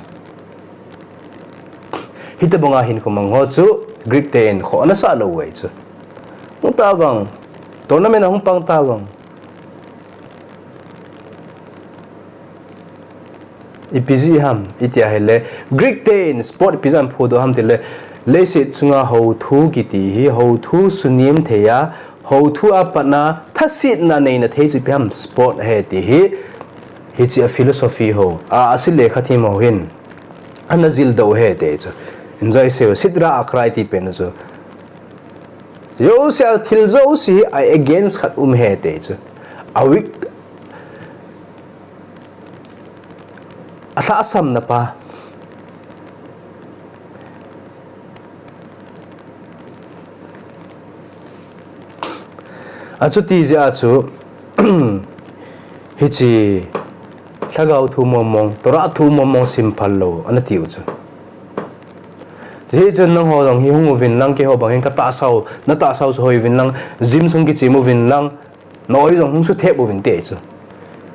Hitobanga hinkho mang ho chu Greek ten khoh ana sah lou u ahi chu. Hung tavang, tournament a hung pang tavang. Ipi jeh ham, iti ahile, Greek ten sport ipi jeh a ana phudoh ham tile, leiset chunga houthu kiti hi, houthu sunem thei a, houthu a pat a thasetna neina thei chu ipi ham, sport ahi ti hi, hiche a philosophy ho, a, a silekha them ho hin ana jildoh u ahi ti chu. Enjoy seiyu, Sitra Ahara iti pen chu. Jouse a thil jouse hi a against khat um ahi ti chu. A weak, a lhahsamna pa. Achuti jeh a chu, hiche lhagao thu mong mong, Torah thu mong mong simphal lou ana tiu chu. Hichun nangho jong hi hung uvin lang, keiho bang hin katahsau, natahsau chu hoi uvin lang, gym sung kichem uvin lang, na-oi jong hung suthep uvin ti chu.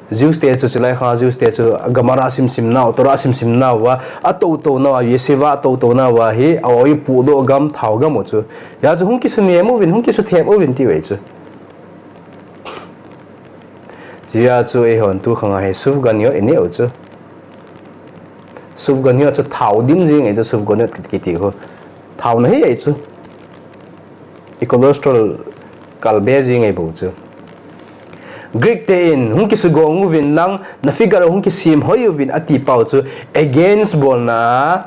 Jews te chu chulai kha, Jews te chu Gemara simsim nau, Torah simsim nauva, atoutou nauva, yeshiva atoutou nauva hi, a-oi pudoh gam, thao gam u chu. Hijeh chun hung kisunem uvin, hung kisuthep uvin tiu ahi chu. Hijeh chun eihon tu khang a hi sufganiyot inei u chu. Sufganiyot chu thao dim jing ahi chu, sufganiyot kiti khu. Thaona hi ahi chu. I cholesterol kalbe jing ahi bou chu. Greek ten hung kisugong uvin lang, na figure hung kisem hoi uvin ati pau chu against bolna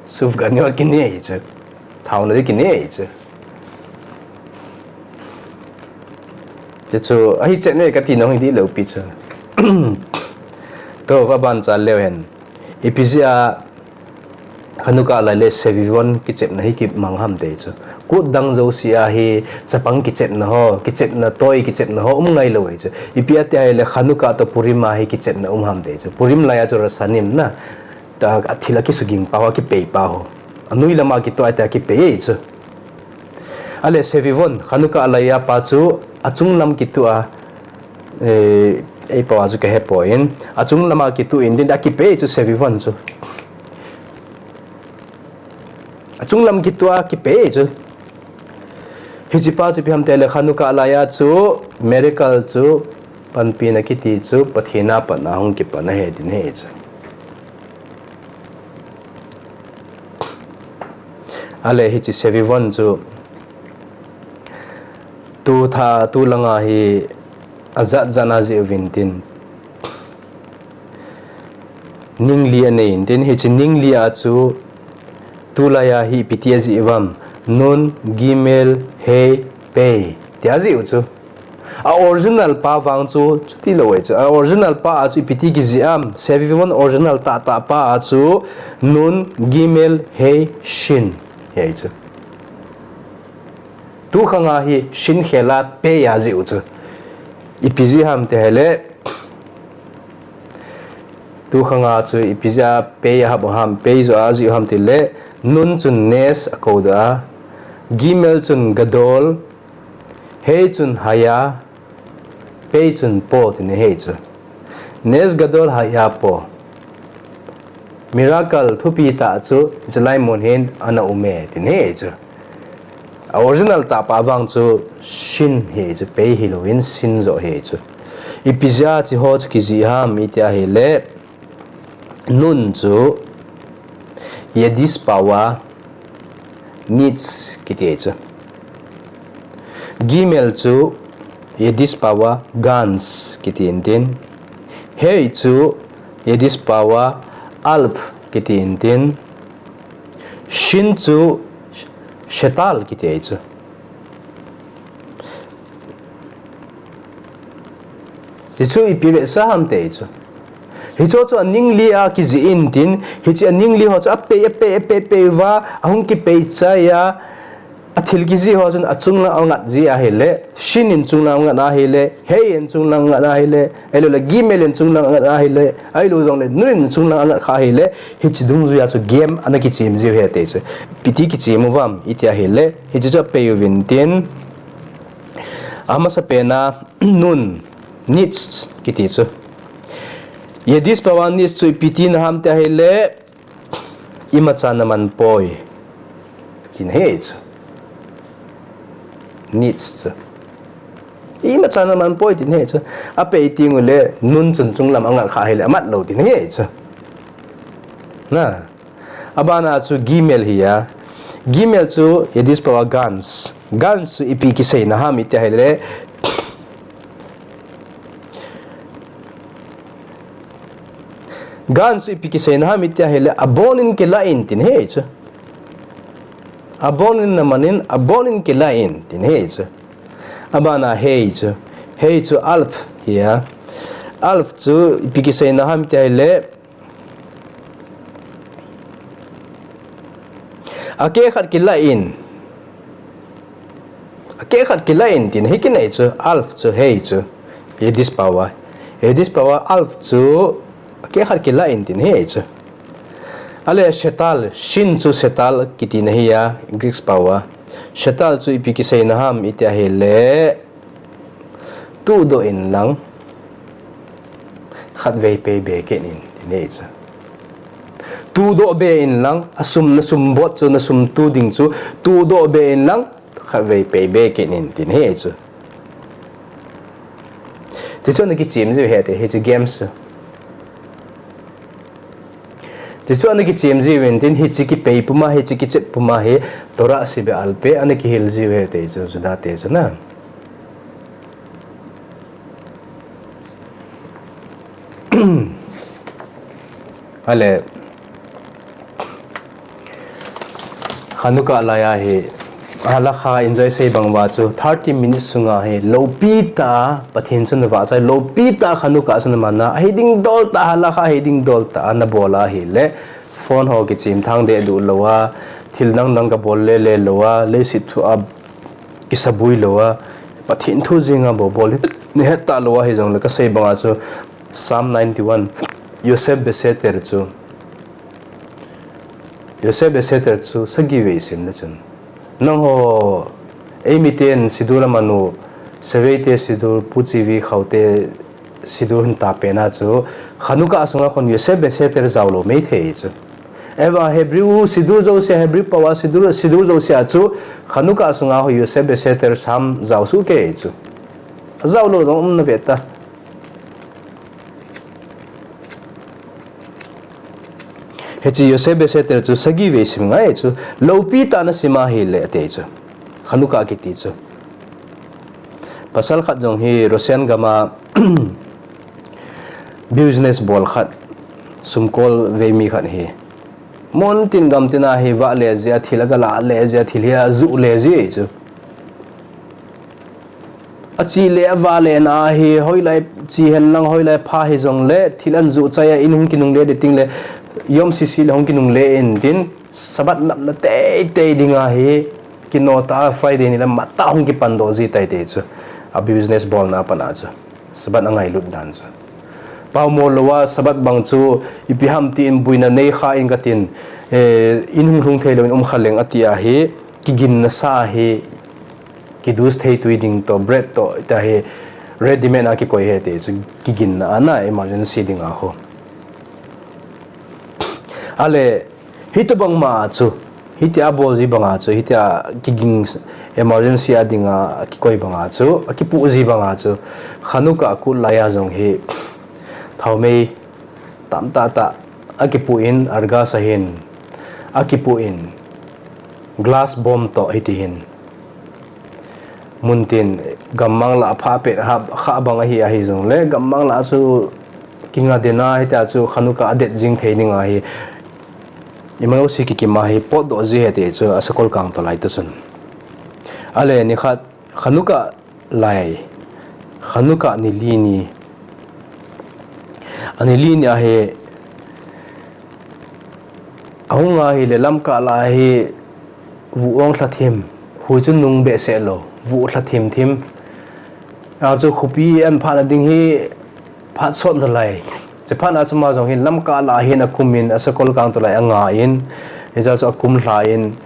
sufganiyot kinei ahi chu. Thaona di kinei ahi chu. Chuchu, ahi chet ne kati nau hi dihlou pi chu. Tua ban chal leu hen. Ipi jeh a Chanukah lai le Sevivon kichepna hi kimang ham ti chu. Kut dang jouse a hi chapang kichepna ho, kichepna toy, kichepna ho um ngailou ahi chu. Ipi ati ahile Chanukah toh Purim a hi kichepna um ham ti chu. Purim lai a chu Rasanim na. Tua a thil a kisuging pa ho, a kipei pa ho. Anoi lama kitoh a tia kipei ahi chu. Ale Sevivon, Chanukah lai a pa chu achung lam kitoh a, eh, ei pao a chu kahe poi. Achung lama kitoh in tin a kipei chu Sevivon chu. Achung lam kitoh a kipei chu. Hiche pa chu ipi ham tile Chanukah lai a chu miracle chu panpina kiti chu Pathen a pat a hung kipan ahi tin ahi chu. Ale hiche Sevivon chu tu tha, tu langa hi ajat jat a jih uvin tin. ningli anei intin, hiche ningli a chu tulai a hi ipi ti ajih uvam, nun, gimel, hei, pei ti ajih u chu. A original pa vang chu chuti lou ahi chu. A original pa a chu ipi ti kijih am, Seviwon original tahtah pa a chu nun, gimel, hei, shin hi ahi chu. Tukhang a hi shin khel a pei ajih u chu. Ipi jeh ham ti ahile, tukhang a chu ipi jeh a pei ahap u ham, pei joh ajih u ham tile, nun chun nes akou doh a, gimel chun gadol, hei chun haya, pei chun po tin ahi chu. Nes gadol haya po. Miracle thupi tah chu, hiche lai mun hin ana um e, tin ahi chu. A original tah pa vang chu shin hi chu, pei hilouvin shin joh hi chu. Ipi jeh a hiche ho chu kijih ham iti ahile, nun chu Yiddish pao a nitz kiti chu. Gimel chu Yiddish pao a ganz kiti intin. Hei chu Yiddish pao a alf kiti intin. Shin chu shetal kiti chu. Hichu ipi vetsah ham ti chu. Hicho chu aningli a kijih intin, hiche aningli ho chu apei, apei, apei, pei uva, ahung kipei chai a, athil kijih ho chun achung lang angat ji ahile, shin in chung lang angat ahile, hei in chung lang angat ahile, ahilouleh gimel in chung lang angat ahile, ahilou jongle nun in chung lang angat kha ahile, hiche dungjui a chu game ana kichem jiu ahi ti chu. Ipi ti kichem uvam iti ahile, hiche chu apei uvin tin, amasapen a nun, nitz kiti chu. Yiddish pao a nitz chu ipi tina ham ti ahile, imacha naman poi, tin ahi chu. Nitz chu. Imacha naman poi, tin ahi chu. Apei teng ule, nun chun chung lam angat kha ahile, amat lou, tin ahi chu. Na. Abana chu gimel hi a. Gimel chu Yiddish pao a ganz. Ganz chu ipi kiseina ham iti ahile, ganz chu ipi kiseina ham iti ahile, abonin kilah in tin ahi chu. Abonin namanin, abonin kilah in tin ahi chu. Abana hei chu. Hei chu alf hi a. Alf chu ipi kiseina ham iti ahile, akeh khat kilah in. Akeh khat kilah in tin ahi kinei chu, alf chu, hei chu. Yiddish pao a. Yiddish pao a alf chu akeh khat kilah in tin ahi chu. Ale shetal, shin chu shetal kitina ahi a, Greek pao a. Shetal chu ipi kiseina ham iti ahile, tuhdoh in lang, khatvei pei be kit in, tin ahi chu. Tuhdoh be in lang, asum, nasum bot chu, nasum tu ding chu, tuhdoh be in lang, khatvei pei be kit in, tin ahi chu. Tichu ana kichem jiu ahi ti, hiche games chu. Tichu ana kichem jiu intin, hiche kipei puma, hiche kichep puma hi, Torah שבעל פה, ana kihil jiu ahi ti chu, Juda te chu na. Ale, Chanukah lai a hi, halakha in jong isei bang uva chu, thirty minutes sunga hi, loupi tah a, Pathen chu navahchoi, loupi tah a Chanukah chu naman a, ahi ding dol tah a, halakha ahi ding dol tah a, nabol ahile, phone ho kichim thang deh duh lou a, thil dang dang kabol le le lou a, leiset thu a kisabui lou a, Pathen thu jeng a bol bol, nahet talou a, hijongle kasei bang a chu, Psalm ninety-one, Yosef Beseter chu, Yosef Beseter chu sagi vei sim le chun. Nangho, eimiten Siddur Amanu, Seveite Siddur, Pu Chivi Khaute Siddur hin tapen a chu, Chanukah sunga khun Yosef Beseter jaolou maithei chu. Eva Hebrew Siddur jouse, Hebrew pao a Siddur, Siddur jouse a chu, Chanukah sunga ho Yosef Beseter Psalm jao soh kei chu. Ajaolou jong um nave ta. Hiche Yosef Beseter chu sagi vei sim ngai chu, loupi tah a nasim ahile ati chu. Chanukah kiti chu. Pasal khat jong hi Russian gam a business bol khat, sumkol vei mi khat hi. Mun tin gam tin a hi vah le jeh a thil aga lah le jeh a thil hi ajuh le ji chu. Achi le avah le na hi hoilai chi hen lang hoilai pha hijongle thil ahin juh chai a in hung kinungle ding teng le yom sisi le hung kinungle in tin Sabbath napna teitei ding ahi, kino tah a Friday ni le matah hung kipan doh ji tai ti chu. A business bolna a pat a chu. Sabbath angailut dan chu. Paomo lou a Sabbath bang chu ipi ham tin buina nei kha in katin, eh, in hung lhung thei lou in um kha leng ati ahi, kiginna sa hi, kidus thei tui ding toh, bread toh, tia hi ready made a kikoi ahi ti chu kiginna a na emergency ding a khu. Ale, hitobang ma chu, hitia bol ji bang a chu, hitia kiging emergency a ding a kikoi bang a chu, akipuh ji bang a chu, Chanukah kut lai a jong hi, thaomei tamtah tah, akipuh in, argas ahin, akipuh in, glass bomb toh hiti hin. Mun tin, gammang lah a pha pet kha bang ahi, ahi jongle, gammang lah a chu kinga den a, hitia chu Chanukah adet jing thei ding ahi. Ima jouse kikim a hi potdoh ji ahi ti chu, asakol kang toh lai toh chun. Ale nikhat, Chanukah lai, Chanukah ni li ni. Ani li ni ahi, ahung a hile lamkah lah a hi vuh ong lha thim, hui chu nung behseh lou, vuh lha thim thim. A chu khopi an phat na ding hi phat sot nalai. Chuphat a chu ama jong hin lamkah lah a hin akum in, asakol kang toh lai anga in, hiche chu akum lha in,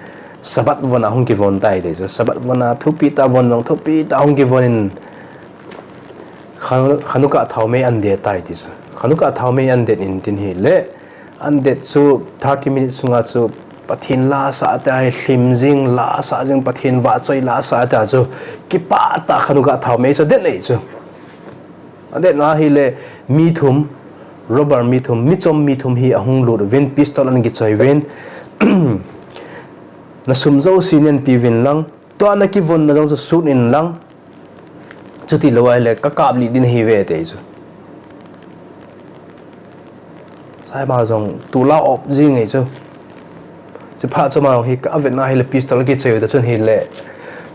Sabbath von a hung kivon tai ti chu. Sabbath von a thupi tah von jong thupi tah hung kivon in, Chan-, Chanukah thaomei an det tai ti chu. Chanukah thaomei an det in tin hile, an det chu thirty minutes sunga chu Pathen la asah tia hi lhim jing, la asah jing, Pathen vahchoi la asah tia chu kipah tah a Chanukah thaomei chu adet lei chu. Adet na hile mi thum, robber mi thum, michom mi thum hi ahung lut uvin, pistol ana kichoi uvin, na sum jouse nei pe uvin lang, tua na kivon na jong chu sut in lang, chuti lou ahile ka kap lih ding ahi ve ti chu. Chai ama jong tulai op jing e chu. Chuphat chu ama jong hi ka vet na hile pistol kichoi u ta chun hile,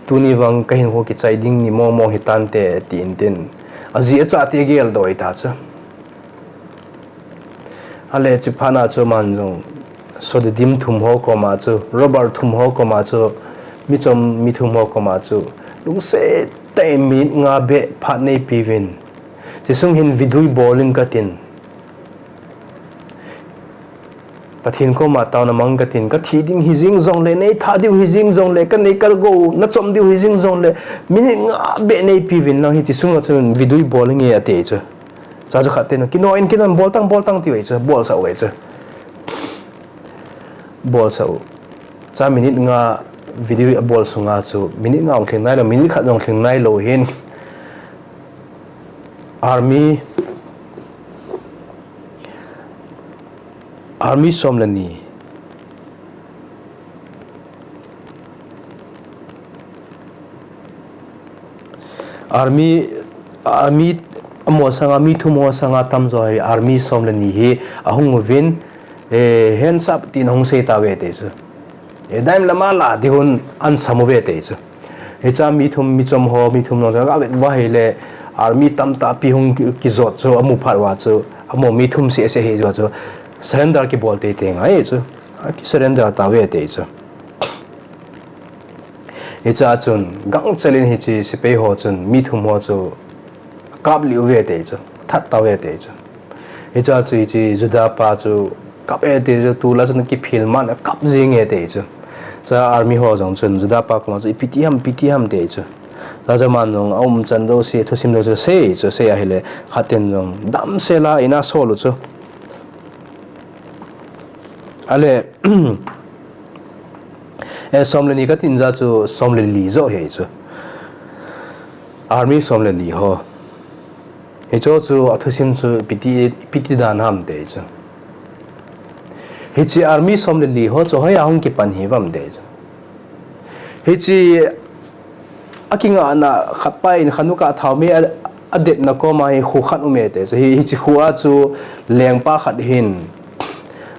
tuni vang ka hinkho kichai ding ni momo hi tante tin tin. Aji acha ti agel doh ta chu. Ale chuphat a chu aman jong Sodom thum ho koma chu, robber thum ho koma chu, michom mi thum ho koma chu, lungset tah in minute nga beh phat nei pe uvin. Hiche sung hin vidui bol ing katin. Pathen koma taona mang katin, ka thi ding hi jing jongle, nei tha diu hi jing jongle, ka nei ka gou, na chom diu hi jing jongle, minute nga beh nei pe uvin lang hiche sunga chun vidui bol inge ati chu. Cha chu khat ten, kino in, kino in, bol tang, bol tang, ti ve chu, bol sah u ve chu. Bol sah u. Cha minute nga video abol sunga chu, minute nga jong lhing nai lou, minute khat jong lhing nai lou hin. Army, Army som le ni. Army, army, amaho sanga, mi thum ho sanga tamjo hi, army som le ni hi, ahung uvin, eh, hands up tin ahung sei tauve ti chu. Eh, dam lama la ding hon asam uve ti chu. Hiche mi thum, michom ho, mi thum jong chu, ka vet uva ahile, army tamtah pi hung ki, kijot chu, amu phat uva chu, amaho mi thum seh seh hi uva chu, surrender kibol teitei ngai chu. Aki surrender tauve ti chu. Hichea chun, gangchel in hiche sepai ho chun, mi thum ho chu, kap lih uve ti chu, that tauve ti chu. Hichea chu hiche Juda pa chu, kap e ti chu, tulai chun kiphil man a kap jing e ti chu. Chua army ho jong chun, Juda pa koma chu, ipi ti ham, ipi ti ham ti chu. Chua chu aman jong, aumchan jouse, thusim jouse, sei chu, sei ahile, khat in jong, damsel a, in a sol u chu. Ale, eh, som le ni katin ja chu som le li joh hi chu. Army som le li ho. Hicho chu athusim chu ipi ti, ipi ti dan ham ti chu. Hiche army som le li ho chu hoiya hung kipan hiuvem ti chu. Hiche akingahna khat pa in Chanukah thaomei a, adetna koma hi kho khat um e ti chu. Hi, hiche kho a chu lengpa khat hin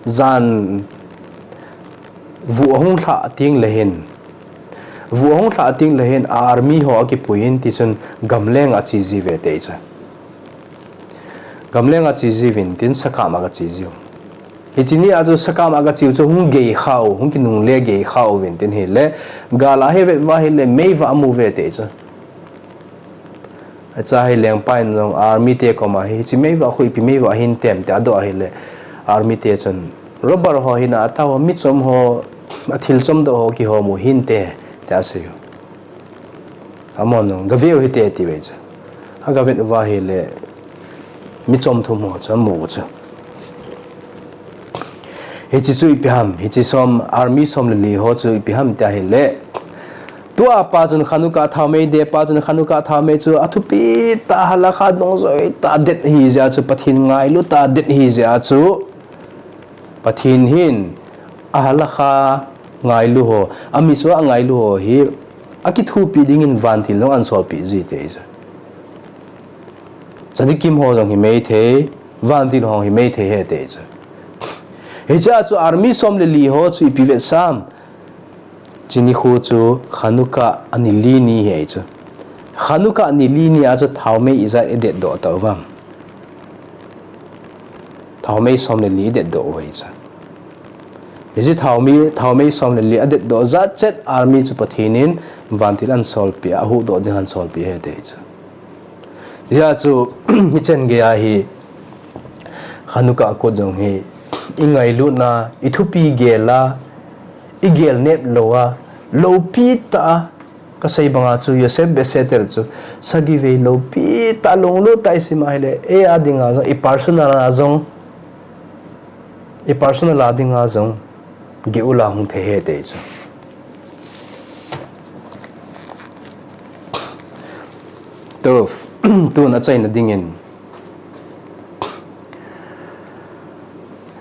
Jan vuh ahung lhah teng le hin, vuh ahung lhah teng le hin army ho akipui in tichun gamleng a ache jiuve tichu. Gamleng a ache jiuvin tin sakam a agache jiu. Hiche ni a chu sakam a agacheu chu hung gei khau, hung kinungle gei khau vin tin hile, gal a ahet uva hile meivah amu uve tichu. Acha hi lengpa in jong army te koma hi, hiche meivah khu ipi meivah hintem tia adoh ahile, army te chun, robber ho hina atao, michom ho, athil chomdoh ho kihom u hinte, tia asei u. Amahon jong, gaveu hite atiuve chu. Agavet uva hile, michom thum ho chu amu u chu. Hiche chu ipi ham, hiche som, army som le li ho chu ipi ham tia hile, tua pa chun Khanuka thaomei de pa chun Khanuka thaomei chu athupi tah, halakha dungjui tah det ahi jeh a chu, Pathen ngailu tah det ahi jeh a chu, Pathen hin ahalakha ngailu ho, amiswa ngailu ho hi akithopi dingin vantil jong ahin solpeh ji tichu. Tzadikim ho jong hi mei thei, vantil ho hi mei thei ahi tichu. Hiche a chu army som le li ho chu ipi vetsam, hiche nikho chu Khanuka ani li ni ahi chu. Khanuka ani li ni a chu thaomei ijat idet doh tauvam? Thaomei som le li idet doh u ahi chu. Hiche thaomei, thaomei som le li adet doh jat chet army chu Pathen in vantil ahin solpeh, ahuhdoh ding ahin solpeh ahi tichu. Hijeh a chu, hichan gei a hi, Khanuka kut jong hi, ingailutna, ithupi gel a, igel nep lou a, loupi tah a, kasei banga chu Yosef Beseter chu, sagivei loupi tah a lunglut tah a isim a hile, eia dinga jong, i personal a jong, i personal a dinga jong, Geula hung thei ahi tichu. Tu, tun achaina dingin,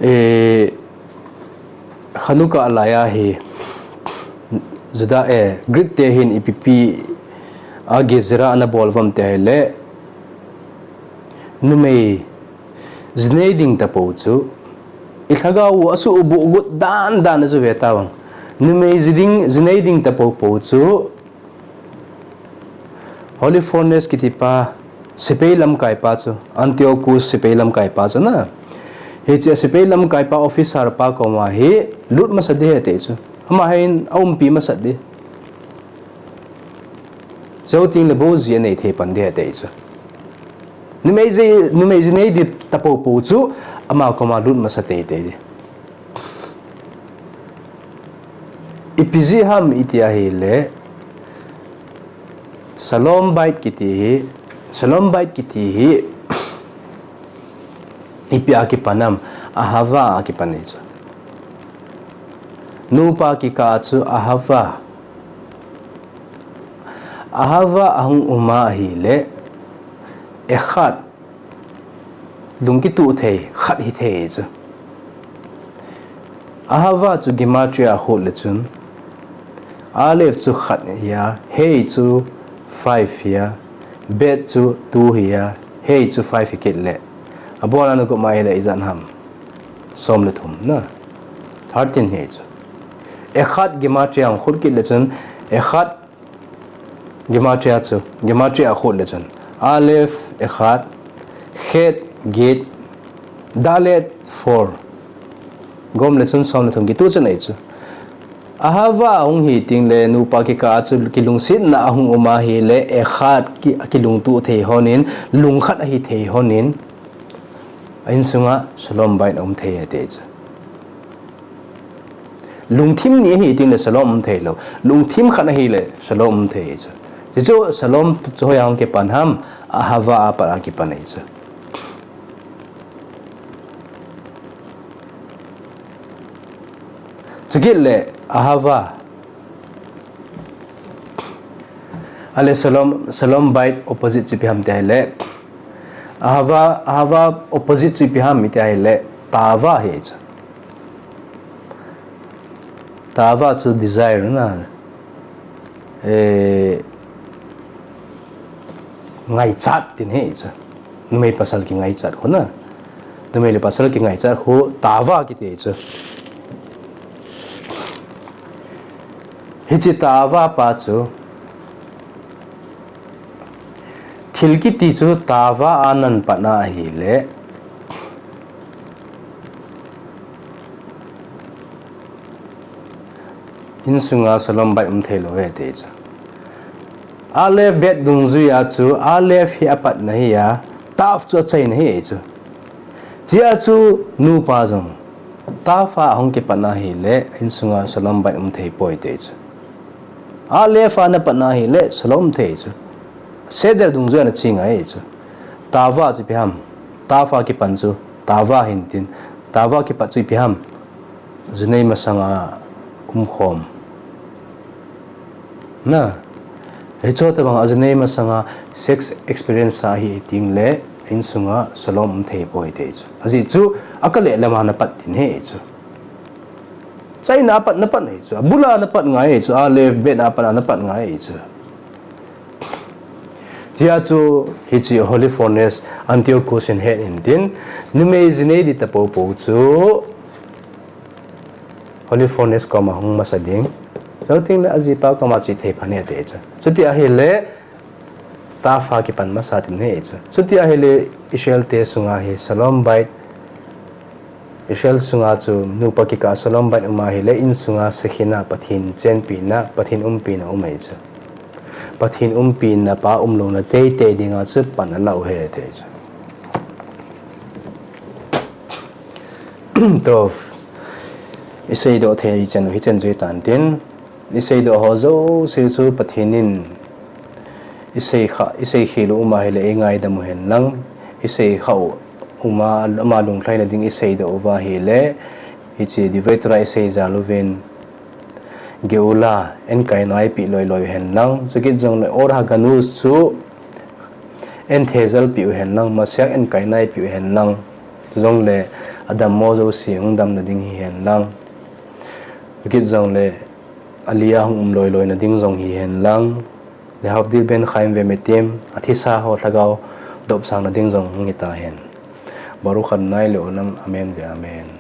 eh, Khanuka laiya hi, Juda, eh, Greek te hin ipi pi a Gezerah ana bol uvam tia hile, numei jinei ding tapou chu, ilhagao u asuhbulhgut dan dan a chu ve tauvin. Numei ji ding, jinei ding tapou pou chu, Holofernes kiti pa, sepai lamkai pa chu, Antiochus sepai lamkai pa chu na. Hiche sepai lamkai pa officer pa koma hi lut masa ding ahi tichu. Ama hin aumpi masa ding. Chuteng le bou ji anei thei pan ding ahi tichu. Numei ji, numei jinei ding tapou pou chu, ama koma lut masa teitei ding. Ipi jeh ham iti ahile, Shalom Bait kiti hi, Shalom Bait kiti hi, ipi a kipan ham, ahava a kipan ahi chu. Nupa kikah a chu ahava. Ahava ahung um ahile, echad, lungkituh thei, khat hithei chu. Ahava chu gematria a khut le chun, Aleph chu khat ahi a, Hei chu five ahi a, Bet chu two ahi a, Hei chu five hi kit le, abon a na gup ma ahile ijat ham? Som le thum na. Thirteen ahi chu. Echad gematria a khut kit le chun, echad gematria chu, gematria a khut le chun, Aleph echad, Chet git, Dalet four. Gom le chun som le thum kituh chu ahi chu. Ahava ahung hi teng le nupa kikah a chu kilungsetna ahung um ahile, echad ki, kilungtuh thei hon in, lungkhat ahi thei hon in, a insunga Shalom Bait aum thei ahi tichu. Lungthim ni ahi teng le Shalom um thei lou. Lungthim khat ahi le Shalom um thei ahi chu. Chuchu Shalom chu hoiya hung kipan ham, Ahava a pat a kipan ahi chu. Chukit le Ahava. Ale Shalom, Shalom Bait opposite chu ipi ham tia ahile. Ahava, Ahava opposite chu ipi ham tia ahile. Tava ahi chu. Tava chu desire na. Eh, ngaichat tina ahi chu. Numei pasal kingaichat khu na. Numei le pasal kingaichat khu tava kiti chu. Hiche tava pa chu, thil kiti chu tava a napan ahile, insunga shalom bait um thei lou ahi ti chu. Aleph bet dungjuia chu, Aleph hi apatna ahi a, Tav chu achaina ahi chu. Hichea chu nupa jong Tav a hung kipan ahile, insunga shalom bait um thei poi ti chu. Aleph a napan ahile, shalom um thei chu. Seder dungjuia nache ngai chu. Tava chu ipi ham? Tav a kipan chu tava ahin tin. Tava kipat chu ipi ham? Ju nei masanga umkhom. Na, hiche tobang a ju nei masanga sex experience ahi teng le, insunga shalom um thei poi ti chu. Ajeh chu, akale lama napat ding ahi chu. Achaina a pat napan ahi chu. Abula napan ngai ahi chu. Aleph bet a pat napan ngai ahi chu. Hichea chu hiche Holofernes Antiochus in ahet in tin, numei ji nei ding tapoupou chu Holofernes koma hung masa ding. Chuteng le ajipa koma che thei phat ahi ti chu. Chuti ahile, Tav a kipan masa ding ahi chu. Chuti ahile, Israel te sunga hi shalom bait, Israel sunga chu nupa kikah a shalom bait um ahile, insunga Shekhinah, Pathen chenpina, Pathen umpina um ahi chu. Pathen umpina pa umlouna teitei dinga chu pan alah u ahi ti chu. Tov, iseidoh thei chan u hichan chu ahitan tin, iseidoh ho jouse chu Pathen in isei kha, isei khel u um ahile eingaidam u hen lang, isei kha u um a, ama lunglhaina ding iseidoh uva ahile, hiche Divrei Torah isei jal uvin, Geula, enkainou eipeh loiloi u hen lang, chukit jongle Or HaGanuz chu enthejal peh u hen lang, Mashiach enkainou eipeh u hen lang, chujongle adammo jouse hung damna ding hihen lang, chukit jongle Aliyah hung um loiloina ding jong hihen lang, Lehavdil ben chayim vemetim, athisa ho lhagao dopsangna ding jong hung hitahen. Baruch Adonai leolam, amen ve'amen.